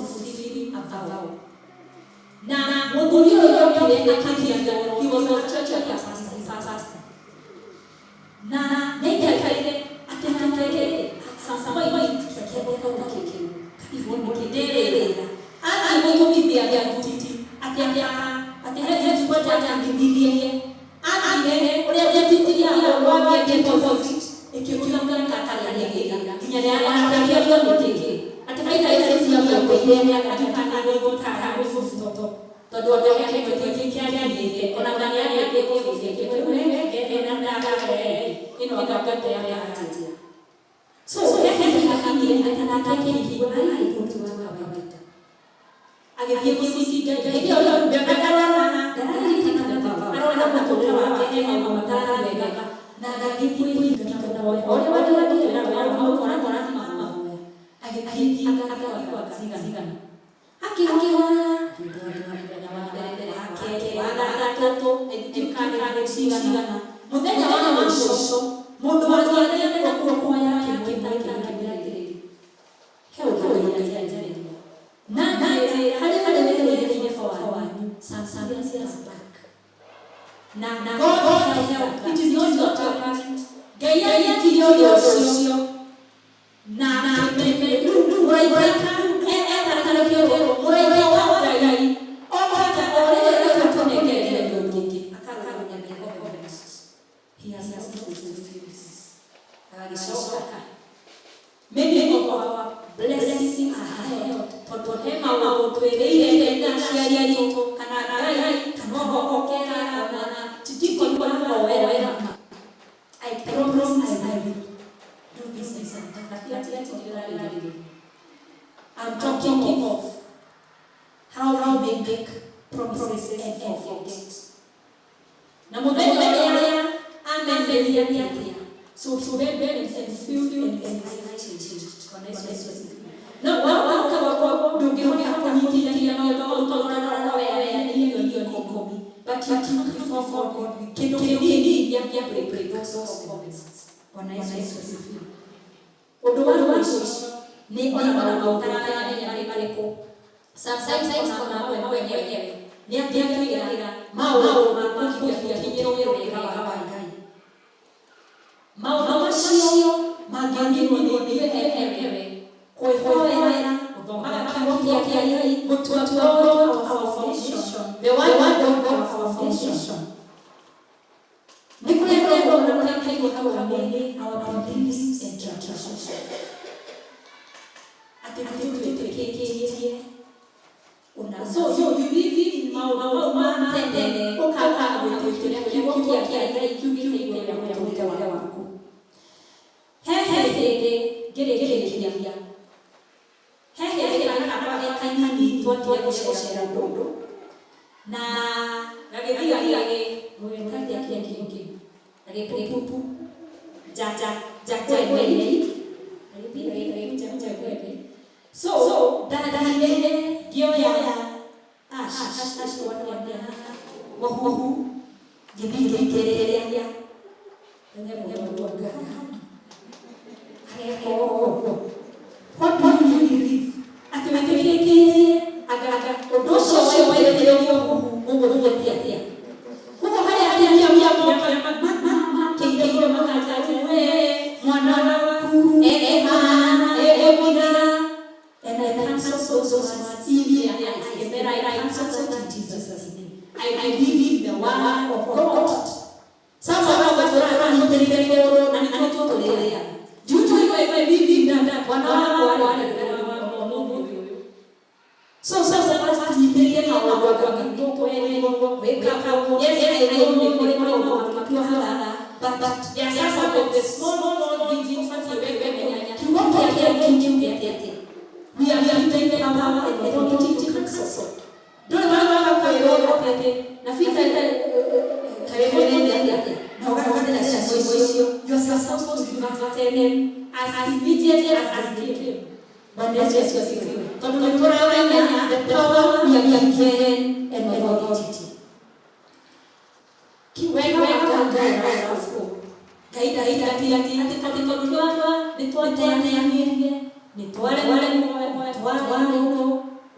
fulfilling a vow. Now, he was a church pastor. Na So God, it is not your parent. He has not fulfilled. Many of our blessings are held. I promise I will do this and that. I'm talking of how we make promises and forget. So and feel and changed. No, But you come before God with kĩndũ kĩnini gĩa break those covenants. Bwana Yesu asifiwe. Ũndũ wa mũico nĩ ona maũndũ ũtaramenya nĩ marĩkũ. Sometimes ona we mwenyewe nĩ atwĩraga maũndũ ma kũgiria tũkinyĩre wega wa Ngai. Maũndũ macio mangĩniinwo nĩ ithuĩ enyewe kwĩhoera, gũthomaga kiugo kĩa Ngai, gũtua God our foundation, the word of God our foundation. Nĩ kũrĩ maũndũ marĩa tũiguaga nĩ our beliefs and traditions. Atĩ tũtwĩtĩkĩtie una so you live in maũndũ ma tene, ũkaga gwĩtĩkĩra kiugo kĩa Ngai kiugĩte igũrũ rĩa mũtũrĩre waku. He hĩndĩ ngĩrĩkĩrĩria, he hĩndĩ kana kakwa ge kanini twathiire gũcera kũndũ na gagĩthiĩ gagĩ gwĩkagia kĩngĩ gagĩpupu nja nja nja kwene, gagĩthiĩ gagĩthiĩ nja kwene. So ndathire ngĩoya ash ash ash wana mũhuhu, ngĩthiĩ ngĩitĩrĩria mũndũ ageka ũguo. What do you believe? Atĩ wĩtĩkĩtie anga ũndũ ũcio waitĩrĩrio mũhu ũgũthiĩ atĩa? Koguo harĩa makĩire makanja we mwana waku ehana ehana. And I cancel those words immediately. I cancel it in Jesus' name. I believe the word of God. Some of us tũranyitĩrĩire na nĩkĩo tũtũrĩaga. Do you know if I believe that mwana wakwa arĩ. So some of us tunyitĩrĩire maũndũ anga tũkwĩrwo wĩkaga. Yes, I know nĩ kũrĩ maũndũ matuohaga, but there are some of the small small things ũbatiĩ wĩmenya kiugo kĩa Ngai kiugĩte atĩa. We are given power and authority to cancel. Ndũrĩ waga kwĩrwo atĩ na Peter karĩmwene atĩa na ũgakatĩra ciugo icio. You are supposed to reverse them as immediately as they came. Bwana Yesu asifiwe. Tondũ nĩ tũramenya the power we are given and authority. Wega wa Ngai ũraciũ. Ngai ndaithagia atĩ tondũ nĩ twateanĩirie, nĩ twaremwo, twaremwo,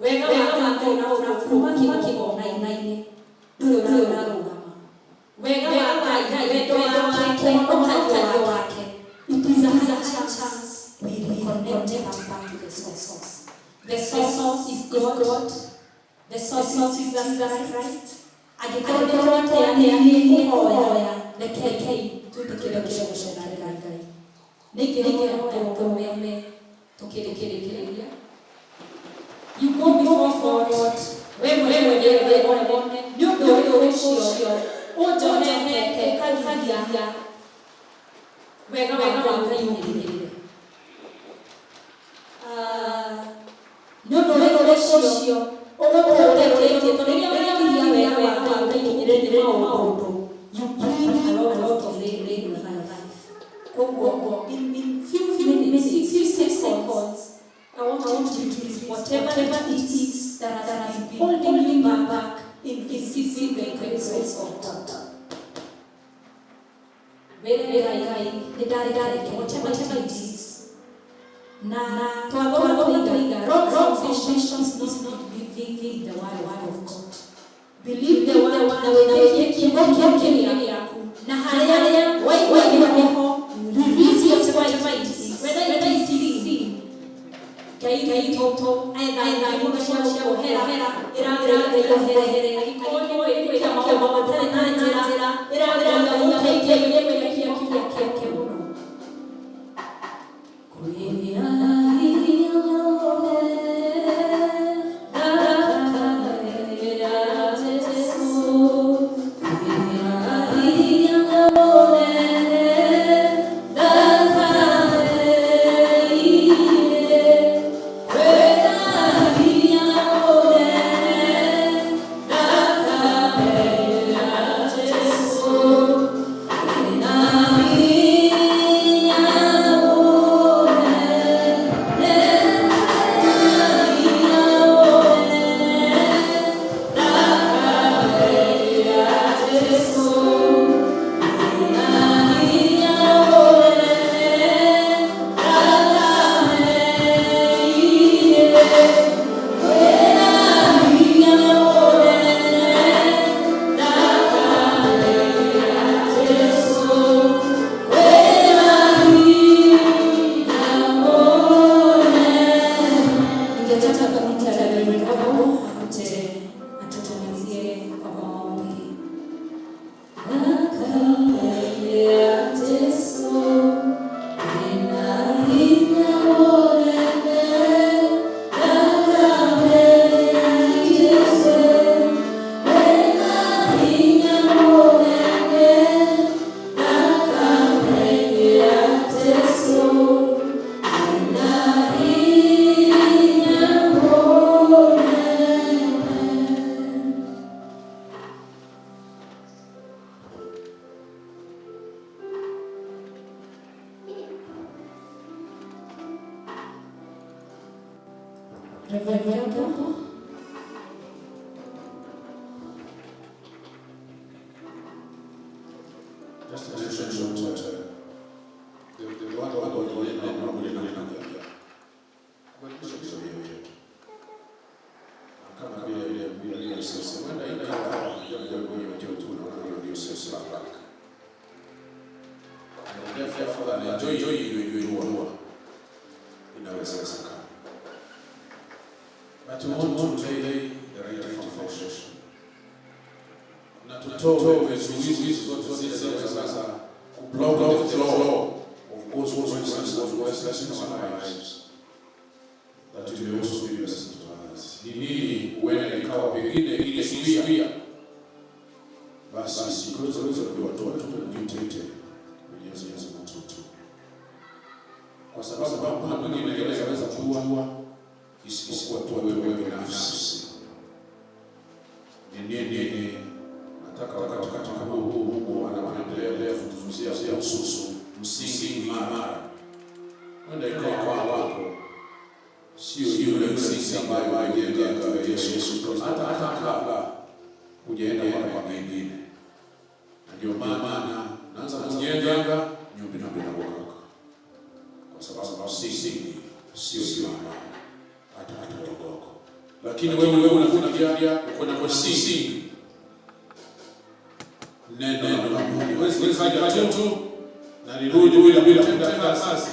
wega wa Ngai kuma kĩgongona-inĩ ndũrĩ ũrarũgama. Wega wa Ngai, wendo wake, ũhonokio wake. It is a chance we reconnect back to the source. The source is God. The source is Jesus Christ. Angĩkorwo nĩ twateanĩirie kũhoya, rekei twĩtĩkĩre gũcokerera Ngai. Nĩngĩhoya tũrũgame tũkĩrĩkĩrĩria. You go before God, we mwenyewe wone nĩ ũndũ ũrĩkũ ũcio ũnjohete ũkagiria wega wa Ngai ũnginyĩrĩre. Nĩ ũndũ ũrĩkũ ũcio ũgũkũũrĩtie, tondũ rĩrĩa ũragiria wega wa Ngai ũkinyĩrĩre nĩ maũndũ, you bring a lot of rain in your life. Koguo in few minutes, few seconds, I want you to release whatever it is that has been holding you back in receiving the grace of God. Wĩre Ngai nĩ ndarĩ whatever it is. Na twathoma tũiga wrong foundations is not believing the word of God. Believe the word na wĩtĩkie kiugo kĩu gĩaku, na harĩa waigua nĩho release whatever it is, whether it is sin. Ngai witũ etha mũndũ cia gũkuohera, ĩra Ngai oherehere. Angĩkorwo nĩ gwĩka maũndũ matarĩ na njĩra, ĩra Ngai ũteithie gwĩtĩkia kiugo kĩake mũno. Kwĩrĩa hinya thakame ya Jesũ, kwĩrĩa hinya mũnene thakame iye, kwĩna hinya mũnene. Reverend Gabo. Just to mention that the one God na kubadilisha historia yetu. Na kama vile ile vile ile sasa huenda ikawa jambo wewe tu unaona hiyo ndio sasa baraka. And therefore na enjoy hiyo hiyo inawezekana. But we want to lay the right foundation. Na tutoe vizuizi hizi zote zile zinaweza kublock the flow of God's presence, of God's blessing in our lives. That it may also be blessing to us. Ni nini huenda ikawa pengine ile zuia, basi kuweza kuwatoa tu mwite Mwenyezi Mungu tu, kwa sababu hakuna mwingine anayeweza kujua isipokuwa tu wewe binafsi. Ni nini nataka wakati kama huu Mungu anaendelea kutuzungumzia kuhusu msingi imara, huenda ikawa kwa wako sio yule msingi ambayo alijenga Yesu Kristo hata kabla hujaenda kwa mengine, na ndio maana naanza kujenga nyumba inabomoka, kwa sababu msingi sio imara hata kidogo. Lakini wewe unafikiria uko na msingi neno la Mungu, huwezi kaja tu na lirudi bila kutenda kazi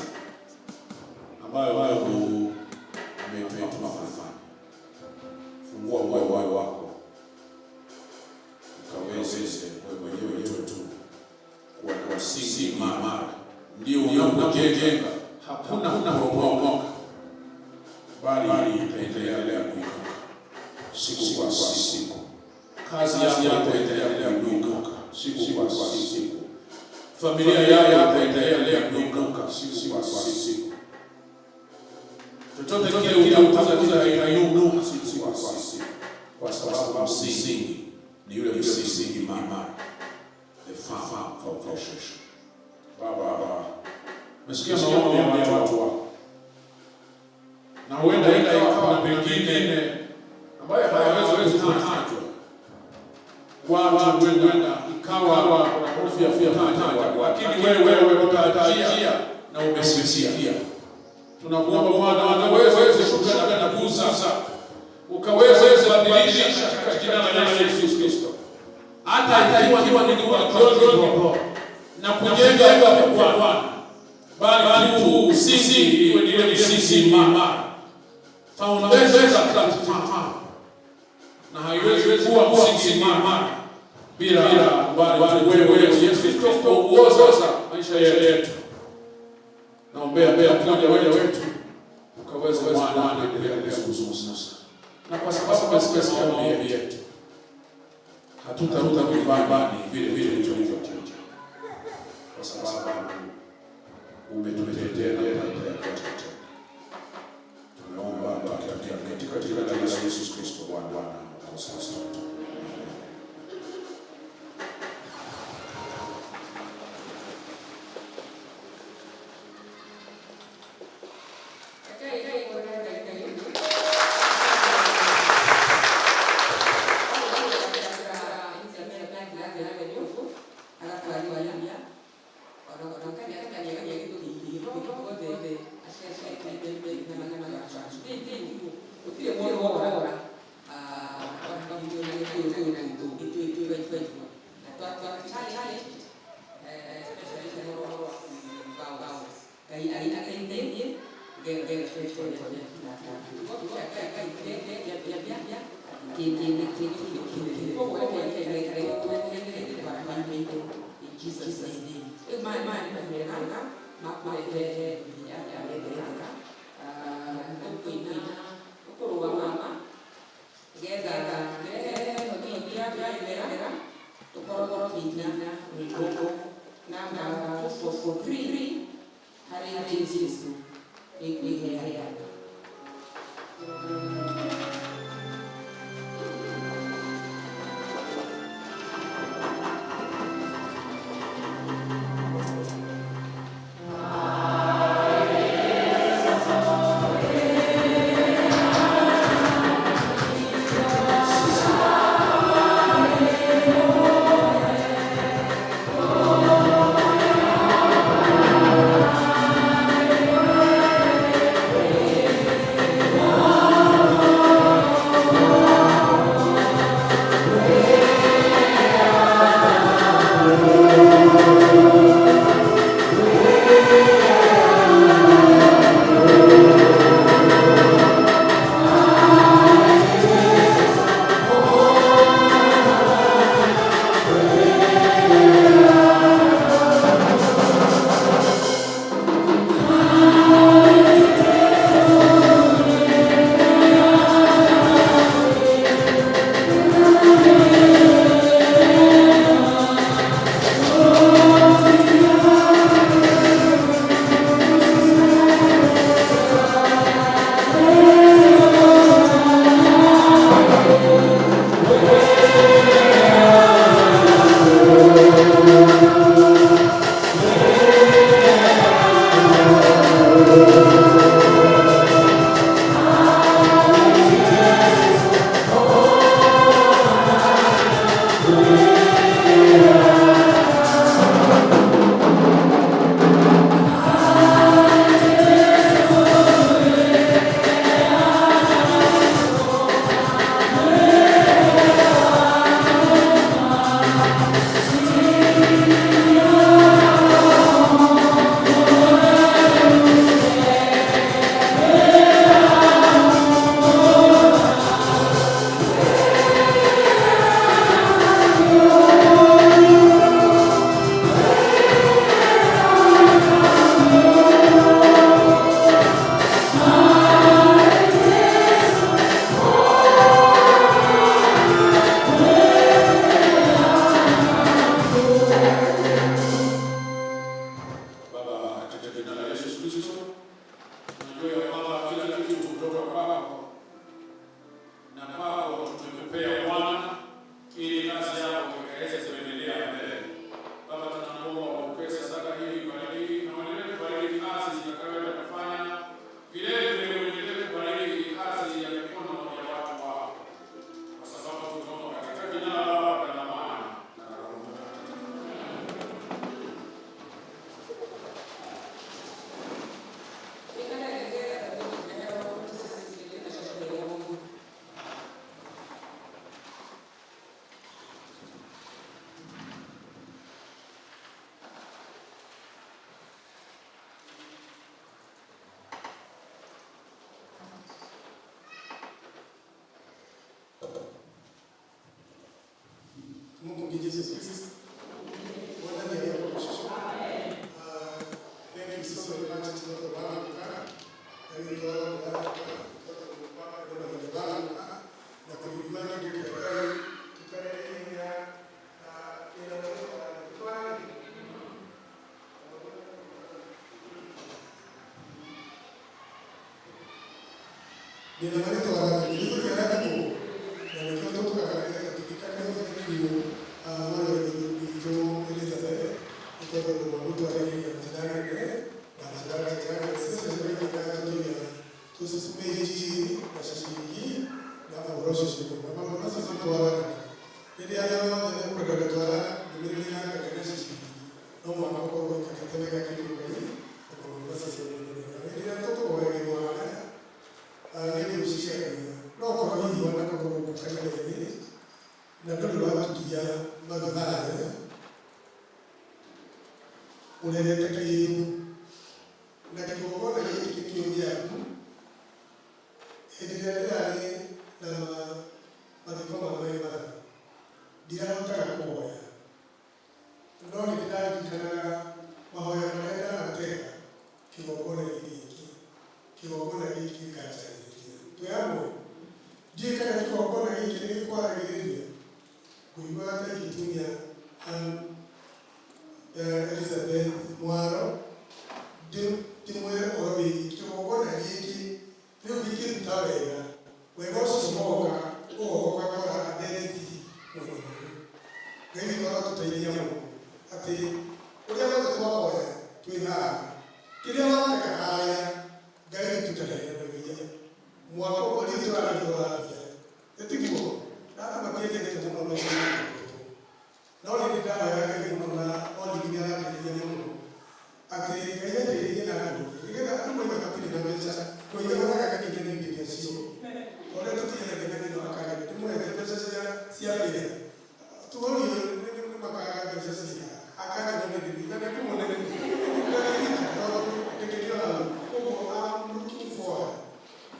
ambayo Mungu ametuma kufanya. Fungua moyo wako ukaweze wewe mwenyewe tu kuwa na msingi imara, ndio unapojenga hakuna kuporomoka, bali itaendelea kuinuka siku kwa siku. Kazi yako itaendelea kuinuka siku kwa siku. Familia yako itaendelea kuinuka siku kwa siku. Chochote kile utakuza kitainuka siku kwa siku, kwa sababu msingi ni yule msingi imara, the firm foundation. Baba, umesikia maombi ya watu wako, na huenda ikawa pengine ambayo hayawezi kutajwa watu, huenda ikawa hofu ya kutajwa, lakini wewe utatajia na umesikia. Tunakuomba Bwana ukaweze kushuka na kugusa, ukaweze kubadilisha katika jina la Yesu Kristo, hata ikiwa ni kwa na kujenga kwa Bwana, bali tu sisi iwe ni ile msingi imara, foundation that na haiwezi kuwa msingi imara bila bali wewe Yesu Kristo kuongoza maisha yetu. Naombea mmoja wetu ukaweze Bwana kuendelea kuzungumza, na kwa sababu umesikia maombi yetu, hatutarudi nyumbani vile vile tulivyokuja, kwa sababu umetutetea na kutenda. Tumeomba katika jina la Yesu Kristo Bwana na sasa. Amen. Yesu Kristo, tunajua ya kwamba kila kitu kutoka kwako na kwako tumekupea Bwana, ili kazi yako ikaweze kuendelea mbele. Baba, tunakuomba upokee sadaka hii, ibariki na uendelee kubariki kazi itakayoenda kufanya, vile vile uendelee kubariki kazi ya mikono ya watu wako, kwa sababu tunaomba katika jina la Baba na la Mwana na la Roho Mtakatifu. Mungu ndiye Yesu Kristo. Bwana ndiye aliyekushushia. Thank you so very much to the Baba. Na kuimani tukaelea na ina Ninamaleta nilivyokiangalia na nikiwa tukaangalia katika kiyo wale ndio Elizabeth kutoka kwa mtu aliye na na majirani yake sisi tunaweza kutumia tususumeji na shishiki na urosho shiko na mambo sasa twara ili ana na kwenda twara nimelia katika shishiki no mwana kwa kwa katika kitu kwa hiyo kwa sasa ni ndio mtoto wa wa nĩ gũcicaria no korwo hihi ona gũkũ kanitha-inĩ na ndũrĩ waturia mathayo ũrerete kĩndũ na kĩgongona gĩkĩ nĩkĩo gĩaku hĩndĩ ĩrĩa ndĩrarĩ na mathiko ma maĩ matheru ndirahotaga kũhoya no nĩ ndĩraririkanaga mahoya marĩa ndĩratega kĩgongona-inĩ gĩkĩ kĩgongona gĩkĩ gĩkanjarĩria twĩ hamwe ndiũĩ kana kĩgongona gĩkĩ nĩ gĩkwaragĩrĩria ngũiguaga ta ingĩtumia Elizabeth Mwaro ndĩmwĩre ũhoro wĩgiĩ kĩgongona gĩkĩ rĩu gĩkĩruta wega wega ũcio ũgoka ũgoka ũgakora athereti mũno Ngai witũ agatũteithia mũno atĩ ũrĩa wothe twahoya twĩ haha kĩrĩa watega harĩa Ngai witũ ndaheanagia mwaka ũmwe rĩu tũrarĩthorabia ĩtiguo na andũ matiendete mũno maica no nĩ ndĩrahoya Ngai mũno na Olive nĩ arateithia mũno atĩ Ngai ateithie na andũ nĩgetha andũ moiga matirĩ na mbeca moiga maraga gĩkĩ nĩ mbia cio ũrĩa tũtigenagia na thĩna wa kageni ndĩmũhete mbeca cia cia wĩra tuonie nĩ makaga mbeca cia akagena nĩ na nĩ kũmũnene ndĩkĩrio hau koguo I'm looking forward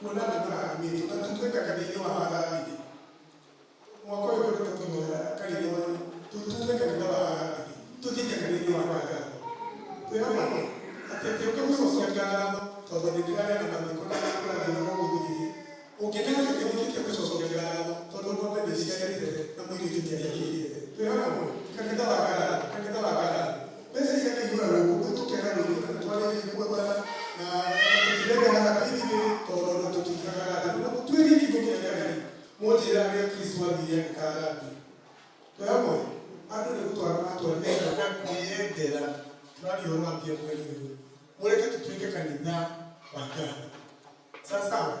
kuona andũ marathimĩtwo na tutuĩka kanitha wa harambee mwaka ũyũ tũkoretwo tũkĩhoya kanitha wa tutuĩke kanitha wa harambee tũthiĩte kanitha wa ngatho twĩ hamwe atĩ ũke gũcokia ngatho tondũ nĩ ndĩrarĩa na mathiko na kũrathima gũgũthiĩ ũngĩneka kĩũkĩte gũcokia ngatho tondũ ng'ombe ndĩciarĩte na mũirĩtu nĩahikĩte twĩ hamwe kanitha wa ngatho kanitha wa ngatho mbeca igakĩihũra gũkũ tũkera rũĩ na twarĩrĩrie gwethana na tũtirega haraka ithuĩ tondũ na tũtikaga ngatho na twĩrie kiugo kĩa Ngai mũnjĩra ũrĩa Kristo athire agĩka harambee twĩ hamwe andũ nĩ gũtwara matwarire na kwĩyendera tũraria ũhoro wa mbia mweri ũyũ mũreke tũtuĩke kanitha wa ngatho sawa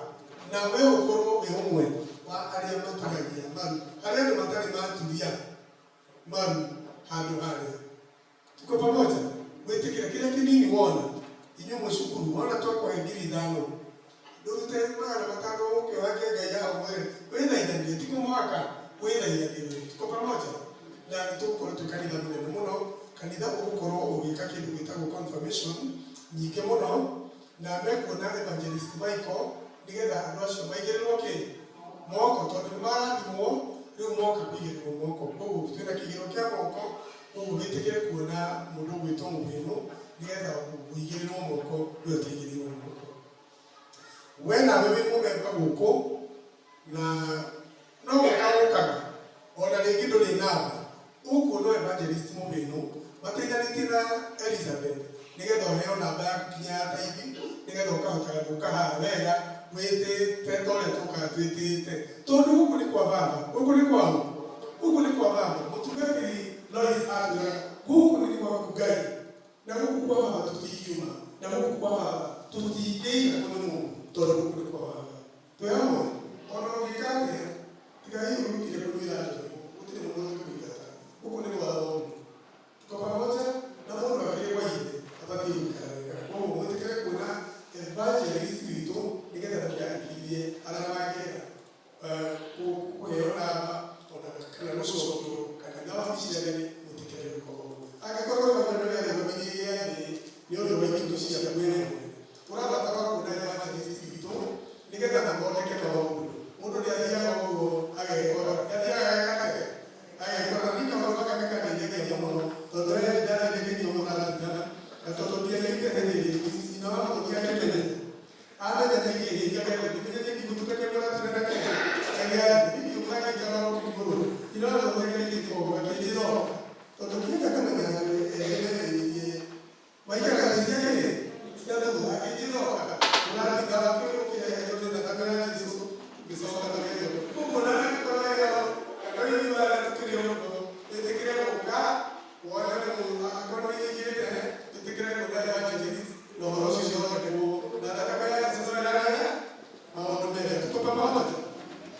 na we ũkorwo wĩ ũmwe wa arĩa maturagia maru harĩa andũ matarĩ maturia maru handũ harĩa tuko pamoja wĩtĩkĩre kĩrĩa kĩnini wona inyuĩ mwĩ cukuru wona twakwahe 5,000 ndũrute 500 ũke wake Ngai haha ũmwĩre wĩthaithanĩrie ti kũmwaka wĩthaithanĩrie tuko pamoja na nĩ tũgũkorwo twĩ kanitha mũnene mũno kanitha ũgũkorwo ũgĩka kĩndũ gĩtagwo confirmation nyingĩ mũno na mekuona evangelist Michael nĩgetha andũ acio maigĩrĩrwo kĩ moko tondũ nĩ marathimwo rĩu moka kũigĩrĩrwo moko koguo twĩna kĩigĩrĩro kĩa moko koguo wĩtĩkĩre kuona mũndũ ũgwĩtwo mũthĩnũ nĩgetha ũigĩrĩrwo moko we ũtaigĩrĩirwo moko we nawe wĩ mũmemba gũkũ na no gũka ũkaga ona rĩngĩ ndũrĩ namba ũkuona evangelist mũthĩnũ mateithanĩtie na Elizabeth nĩgetha ũheo namba. namba yaku kinya ya taithi nĩgetha ũkahotaga gũka haha wega wĩtĩte ta ũrĩa tũkaga twĩtĩte tondũ gũkũ nĩ kwa baba, gũkũ nĩ kwao, gũkũ nĩ kwa baba. Mũtungatĩri Lois atwĩraga gũkũ nĩ gwaku Ngai, na gũkũ kwa baba tũtingiuma, na gũkũ kwa baba tũtingĩiga kũnĩ mũndũ tondũ gũkũ nĩ kwa baba. Twĩ hamwe ona ũngĩka atĩa, tiga hihi ũrutire kũnyuĩra njohi, gũtirĩ mũndũ ũngĩkũingata, gũkũ nĩ gwa thoguo. Tuko pamoja na mũndũ akĩrĩ kwa ithe abatiĩ gũikara wega. Koguo mwĩtĩkĩre kuona evangelist witũ nĩgetha mũkĩandĩkithie arĩa mangĩenda kũheo namba ona kana gũcokio kanitha wabici nene, mwĩtĩkĩre gwĩka ũguo. Angĩkorwo nĩ nĩarũgamirie gĩathĩ nĩ ũndũ wa itũmi cia mwene, ũrabatara kuona evangelist witũ nĩgetha mathondeke maũndũ. Mũndũ nĩ athiaga ũguo agekora, nĩ athiaga agekora agekora nĩ kaũndũ gaka nĩ kandeithagia mũno tondũ we ndathĩnĩkĩrio mũno aratindana na tondũ ndiagĩte hĩndĩ na wa mũtiakĩmenyete amenya nĩ kĩhĩnga gĩakũ ndimenye nĩ ngũtukania ũratinda na kĩgĩa ũkagĩikara igũrũ inothondekete gakĩnjĩra tondũ kĩenda kũmenya emenyeirie maikaraga ciakĩrĩ cia thutha akĩnjĩra ũratinda wakĩũkĩrehe thakame ya Jesũ ngĩcoka tũgerio koguo na angĩkorwo wega kana ithuĩ arĩa tũkĩrĩ ũguo ĩtĩkĩre gũka wone akorwo nĩ ĩigĩte ĩtĩkĩre kuona evangelist na ũhoro ũcio ũthondekwo na thakame ya Jesũ ĩrarehe maũndũ mega. Tuko pamoja?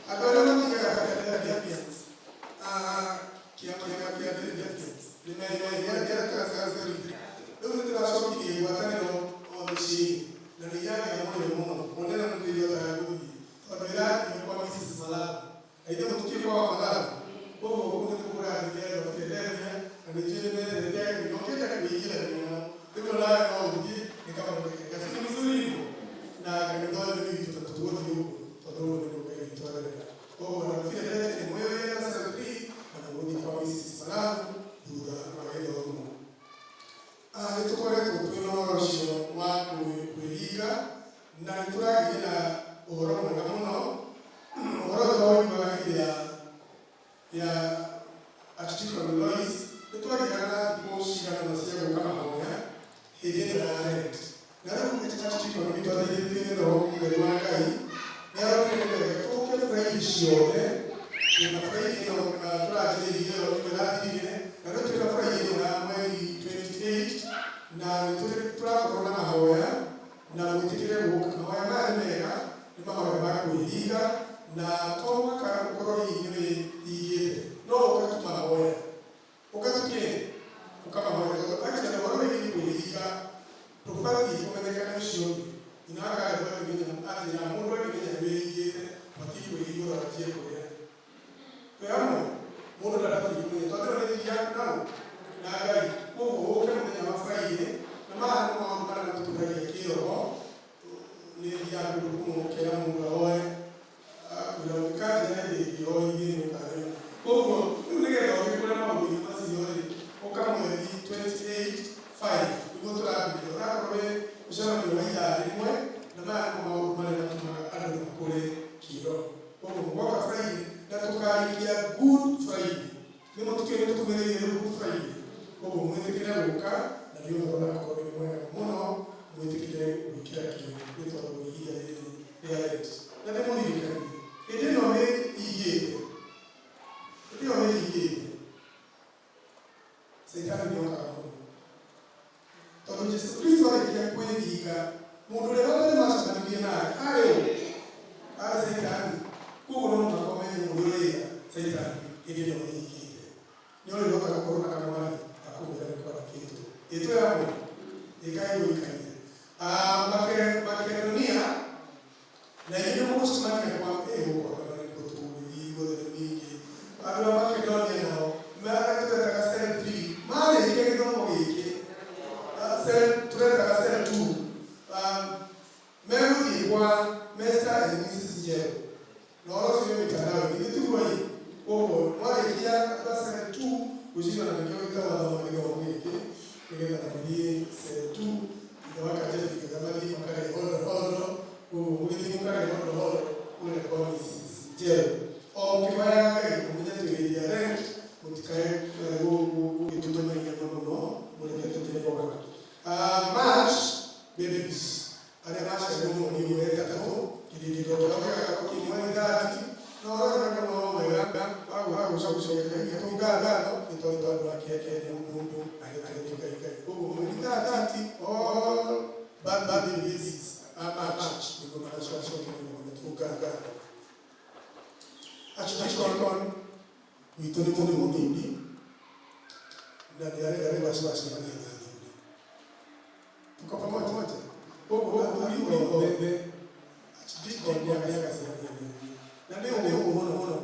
Andũ arĩa mathiaga Philadelphia, kĩama gĩa Philadelphia rĩu nĩ tũracokirie ngwatanĩro o mĩciĩ na nĩ iragĩa mũrĩo mũno mũnene nĩ ihotaga gũthiĩ tondũ ĩrathiĩ kwa Mrs. Malabu na ithuĩ mũtikĩrĩ kwa Malabu, koguo kũu nĩ tũkũrathire Philadelphia na nĩ njũĩ nĩ mendete ageni na ũngĩenda kwĩingĩrania nao rĩu nawe no ũthiĩ nĩ kaũndũ kega, si ni mzuri hivyo? Na kanitha ũyũ nĩ witũ na tũtũgũthiĩ ũguo tondũ ũguo nĩguo Ngai witũ arenda. Koguo na Philadelphia nĩ mwĩyoyera cell 3 na mũgũthiĩ kwa Mrs. Malabu thutha wa gĩthomo. Nĩ tũkoretwo twĩ na ũhoro ũcio wa kwĩhinga na nĩ tũragĩire na ũhoro mwega mũno, ũhoro ũyũ twaũiguaga hĩndĩ ya Archdeacon Lois. Nĩ twagĩaga na thikũ cigana ũna cia gũka mahoya hĩndĩ ĩno ya Lent, na rĩu Archdeacon witũ ateithĩrĩirio nĩ Roho Mũtheru wa Ngai nĩ aronire wega tũke Friday ciothe na Friday ĩno tũranjĩrĩirie ĩyo nĩguo ĩrathirire, na rĩu twĩna Friday ĩno ya mweri 28 na nĩ tũrakorwo na mahoya na mwĩtĩkĩre gũka. Mahoya maya nĩ mega, nĩ mahoya ma kwĩhinga na to mũhaka ũkorwo hihi nĩ wĩhingĩte, no ũka tu mahoya, ũka tu kĩ ũka mahoya tondũ actually ũhoro wĩgiĩ kwĩhinga ndũbatiĩ kũmenyekana ũcio ũngĩ. Nyina wa Kalebu akĩmenya atĩ mũndũ akĩmenya nĩ wĩhingĩte batiĩ kwĩhingũra wanjie kũrĩa. Twĩ hamwe? Mũndũ ndabatiĩ kũmenya tondũ ĩno nĩ thiri yaku nao na Ngai. Koguo ũke mũthenya wa Friday na maya nĩ maũndũ marĩa matũtũragia kĩroho, nĩ thiaga kũndũ kũmwe ũkera mũndũ ahoe akwĩra ũngĩkanjĩra hĩndĩ ĩngĩ hoithie nĩ ũkarema. Koguo rĩu nĩgetha ũgĩkũre maũndũ-inĩ macio rĩ, ũka mweri 28 5 nĩguo tũrambĩrĩria, ũrakorwo wĩ mũcemanio wa ithaa rĩmwe na maya nĩmo maũndũ marĩa matũmaga andũ makũre kĩroho. Koguo mũgoka Friday na tũkarĩkia Good Friday, nĩ mũtukĩrĩ tũkumĩrĩire rĩu Good Friday. Koguo mwĩtĩkĩre gũka na nĩ ũhoro ũrakorwo wĩ mwega mũno, mwĩtĩkĩre gwĩkĩra kĩo nĩ tondũ ihinda rĩrĩ rĩa Lent na ndĩmũririkanie hĩndĩ ĩno wĩhingĩte, hĩndĩ ĩyo wĩhingĩte Caitani nĩokaga mũno tondũ Jesu Kristo arĩkia kwĩhinga mũndũ ũrĩa wa mbere macemanirie nake arĩ ũ? Arĩ Caitani. Koguo no mũhaka ũmenye mũndũ ũrĩa Caitani hĩndĩ ĩno wĩhingĩte nĩ ũrĩhotaga gũkorwo na kanua gakũmwĩra nĩ kwandĩkĩtwo ĩtũ ya mũndũ ĩkai gũikaria Makedonia na inyuĩ mũgũcemania kwa gũkũ nĩkuo tũgũgĩthiĩ guothe nĩ mĩingĩ. Andũ a Makedonia nao marĩa tũretaga cell 3 marĩkia gĩthomo gĩkĩ tũretaga cell 2 megũthiĩ kwa Mr. and Mrs. Njero na ũhoro ũcio wĩ mĩtandao-inĩ ithuĩ tiguo ĩ. Koguo mwarĩkia andũ a cell 2 gwĩciria na nĩkĩo gĩtagwo thoma gĩthomo gĩkĩ nĩgetha mũthiĩ cell 2 thutha wa kanjabikaga mathiĩ makarĩa hondo hondo. Koguo mũgĩthiĩ mũkarĩa hondo hondo kũrĩa kwa Mrs. Njero o mũkĩhoyaga Ngai. Arĩa maciarirwo mweri wa ĩtatũ kĩririkano gĩgakorwo kĩ mweri 30 na ũrĩa no mwega wa gũcokeria ngatho nĩ tondũ andũ ake nĩ mũndũ agĩteithio Ngai. Koguo mweri 30 all birthdays a March nĩguo magacokeria ngatho. Archdeacon witũ nĩ mũthuri na nĩ arĩa gũcemania na athuri. Tuko pamoja? Koguo athuri othe archdeacon nĩ agacemania na athuri. Na nĩ ũguo mũno mũno.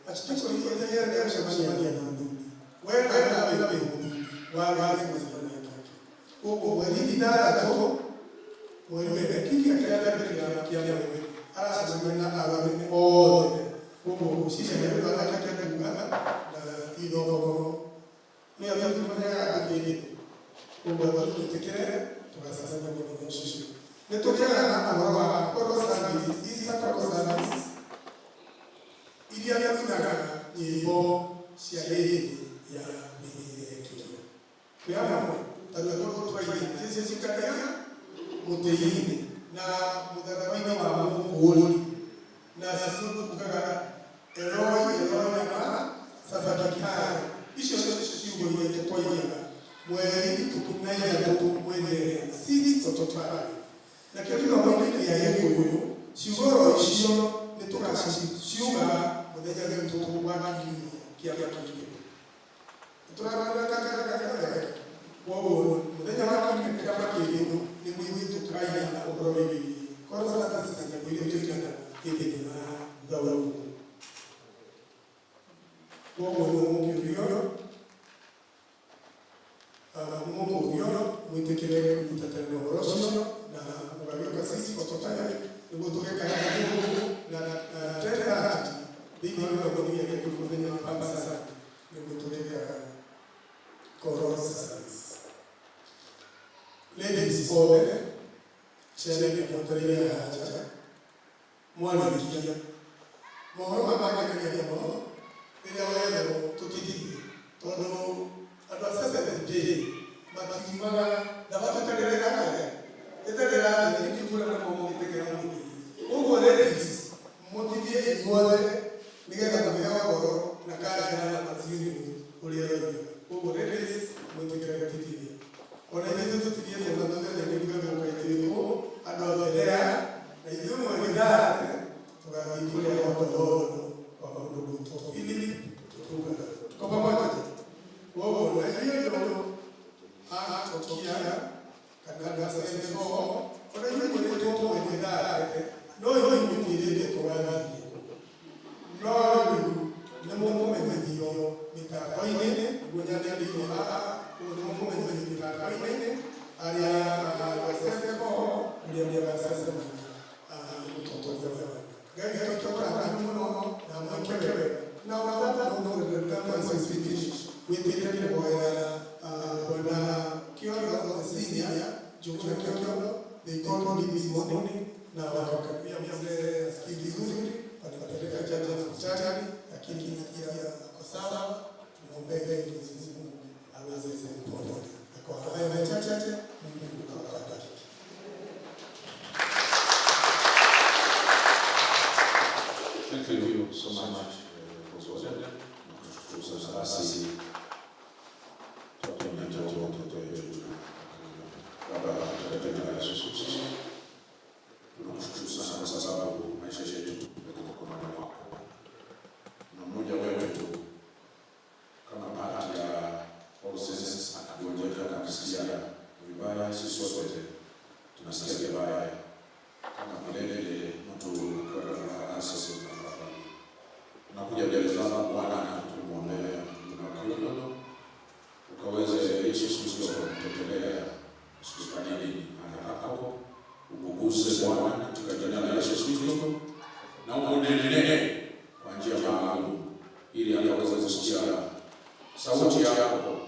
Archdeacon nĩ agacemania na athuri. We nawe wĩ mũthuri wagĩrĩire gũcemania nake. Koguo mweri 6 mweri wa kiumia kĩrĩa kĩa mweri aracemania na arũme othe. Koguo ngwĩciria nĩ ũndũ arakĩenda kuuga na ithogoro nĩ athuri maheaga kĩrĩko. Koguo athuri twĩtĩkĩre tũgacemania mũthenya ũcio. Nĩ tũgĩaga na ũhoro wa choral service, Easter choral service iria inaga nyĩmbo cia hĩndĩ ya mĩtherekio. Twĩ hamwe? Ta rwĩmbo rũrũ twainire, Jesũ cikaria mũtĩ-inĩ na mũtharaba-inĩ wa mũkũũri na tugaga Eloi Eloi lama sabakithani. Icio nĩcio ciugo iria twainaga mweri 13 mweri 6:45. Nakĩo kĩgongona gĩa Gĩkũyũ ciugo oro icio nĩ tũgaciuga mũthenya witũ wa kiumia kĩa makĩria. Nĩtũrarora. Koguo mũthenya wa kiumia kĩa makĩria nĩguo ithuĩ tũkaina ũhoro wĩgiĩ choral services na nyĩmbo iria tũinaga hĩndĩ ya thutha wa ũguo. Koguo nĩ mũkũrio mwĩtĩkĩre kũnyitanĩra na ũhoro ũcio na mũgagĩũka 6:45 nĩguo tũgekaga na 10:30 thĩinĩ wa gĩthomo gĩa Gĩkũyũ mũthenya wa Palm Sunday nĩguo tũgekaga choral service. Ladies othe ciana iria mwetereire haha nja mwarĩkia mohoro maya mangenia mũno rĩrĩa wetherwo tũtithie tondũ andũ a Seventh Day matiumaga thabatũ ĩtarĩ ĩtarĩ ĩrathiĩ nĩkĩo na mũgĩtĩkĩra mũthiĩ. Koguo ladies mũtithie inyuothe nĩgetha mũheo ũhoro na kanja ya Matthew ũrĩa ĩroiga. Koguo ladies mwĩtĩkĩre gũtithia. Ona ithuĩ tũtithiĩte na tũthenya nĩguo gũkaitĩrwo andũ a Berea na ithuĩ mweri 3 tũgathiĩ kũrĩa Hondoro kwa mũndũ gwĩtwo Philip tũtugaga. Tuko pamoja? Koguo na inyuĩ andũ a Tokia kana andũ a Seven ona inyuĩ mwĩrĩtwo mweri 3 no inyuĩ mũtirĩte tũgathiĩ. No rĩu nĩ mũkũmenyithio mĩtambo-inĩ nĩguo nyandĩkwo haha ũguo nĩ mũkũmenyithio mĩtambo-inĩ arĩa a Seven ũrĩa mũgacemania mũtongoria wanyu. Ngai witũ akũrathime mũno na mwĩke wega. Na on that note, no, finish wĩtĩkĩre kũhoera Bwana Kiondo Senior Njuguna Kiondo. They called me this morning na wakaniambia mzee asikii vizuri, walipeleka jana hospitali, lakini nasikia ako sawa. Tunaombea ili Mwenyezi Mungu aweze kumponya. Na kwa haya machache, Mungu awabariki. Thank you so much, Mzee. Nakushukuru sana. Basi tunakuja watoto wetu. Baba, katika jina la Yesu Kristo, tunakushukuru sana kwa sababu maisha yetu yako mkononi mwako, na mmoja wetu kama part ya All Saints akigonjeka na kusikia vibaya, sisi sote tunasikia vibaya. Kama vilevile mtu akiwa na nafasi tunakuja mbele zako Bwana, tumwombea Bwana ukaweze Yesu Kristo kumtembelea hospitalini mahali hapo, umuguse Bwana katika jina la Yesu Kristo na umunenee kwa njia maalum, ili akaweze kusikia sauti yako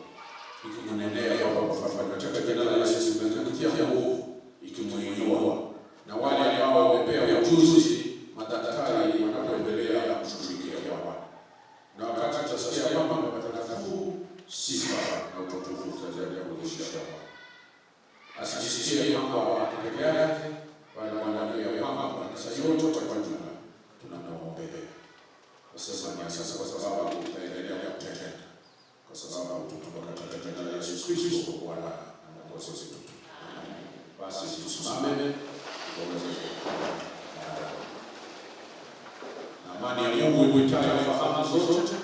ikimnenea kwamba katika jina la Yesu ikitia nguvu, ikimuinua, na wale ambao wamepewa ujuzi madaktari wanapoendelea kushughulikia Bwana, na wakati tutasikia kwamba wamepata nafuu, sifa na utukufu utaendelea kurudisha Bwana. Asijisikie kwamba peke yake, Bali mwanajua ya kwamba kanisa yote kwa jumla tunamwombea. Sasa ni sasa, kwa sababu tutaendelea kutenda, kwa sababu tuko katika jina la Yesu Kristo Bwana na Mwokozi wetu. Amen. Basi tusimame tukaweze kuomba. Na amani ya Mungu ipitayo fahamu zote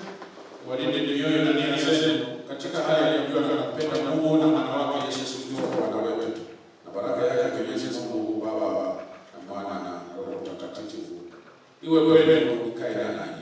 walinde mioyo na nia zenu katika hali ya kujua na kupenda Mungu na mwana wake Yesu Kristo Bwana wetu. Na baraka yake Mwenyezi Mungu Baba na Mwana na Roho Mtakatifu iwe kwenu, ikae nanyi.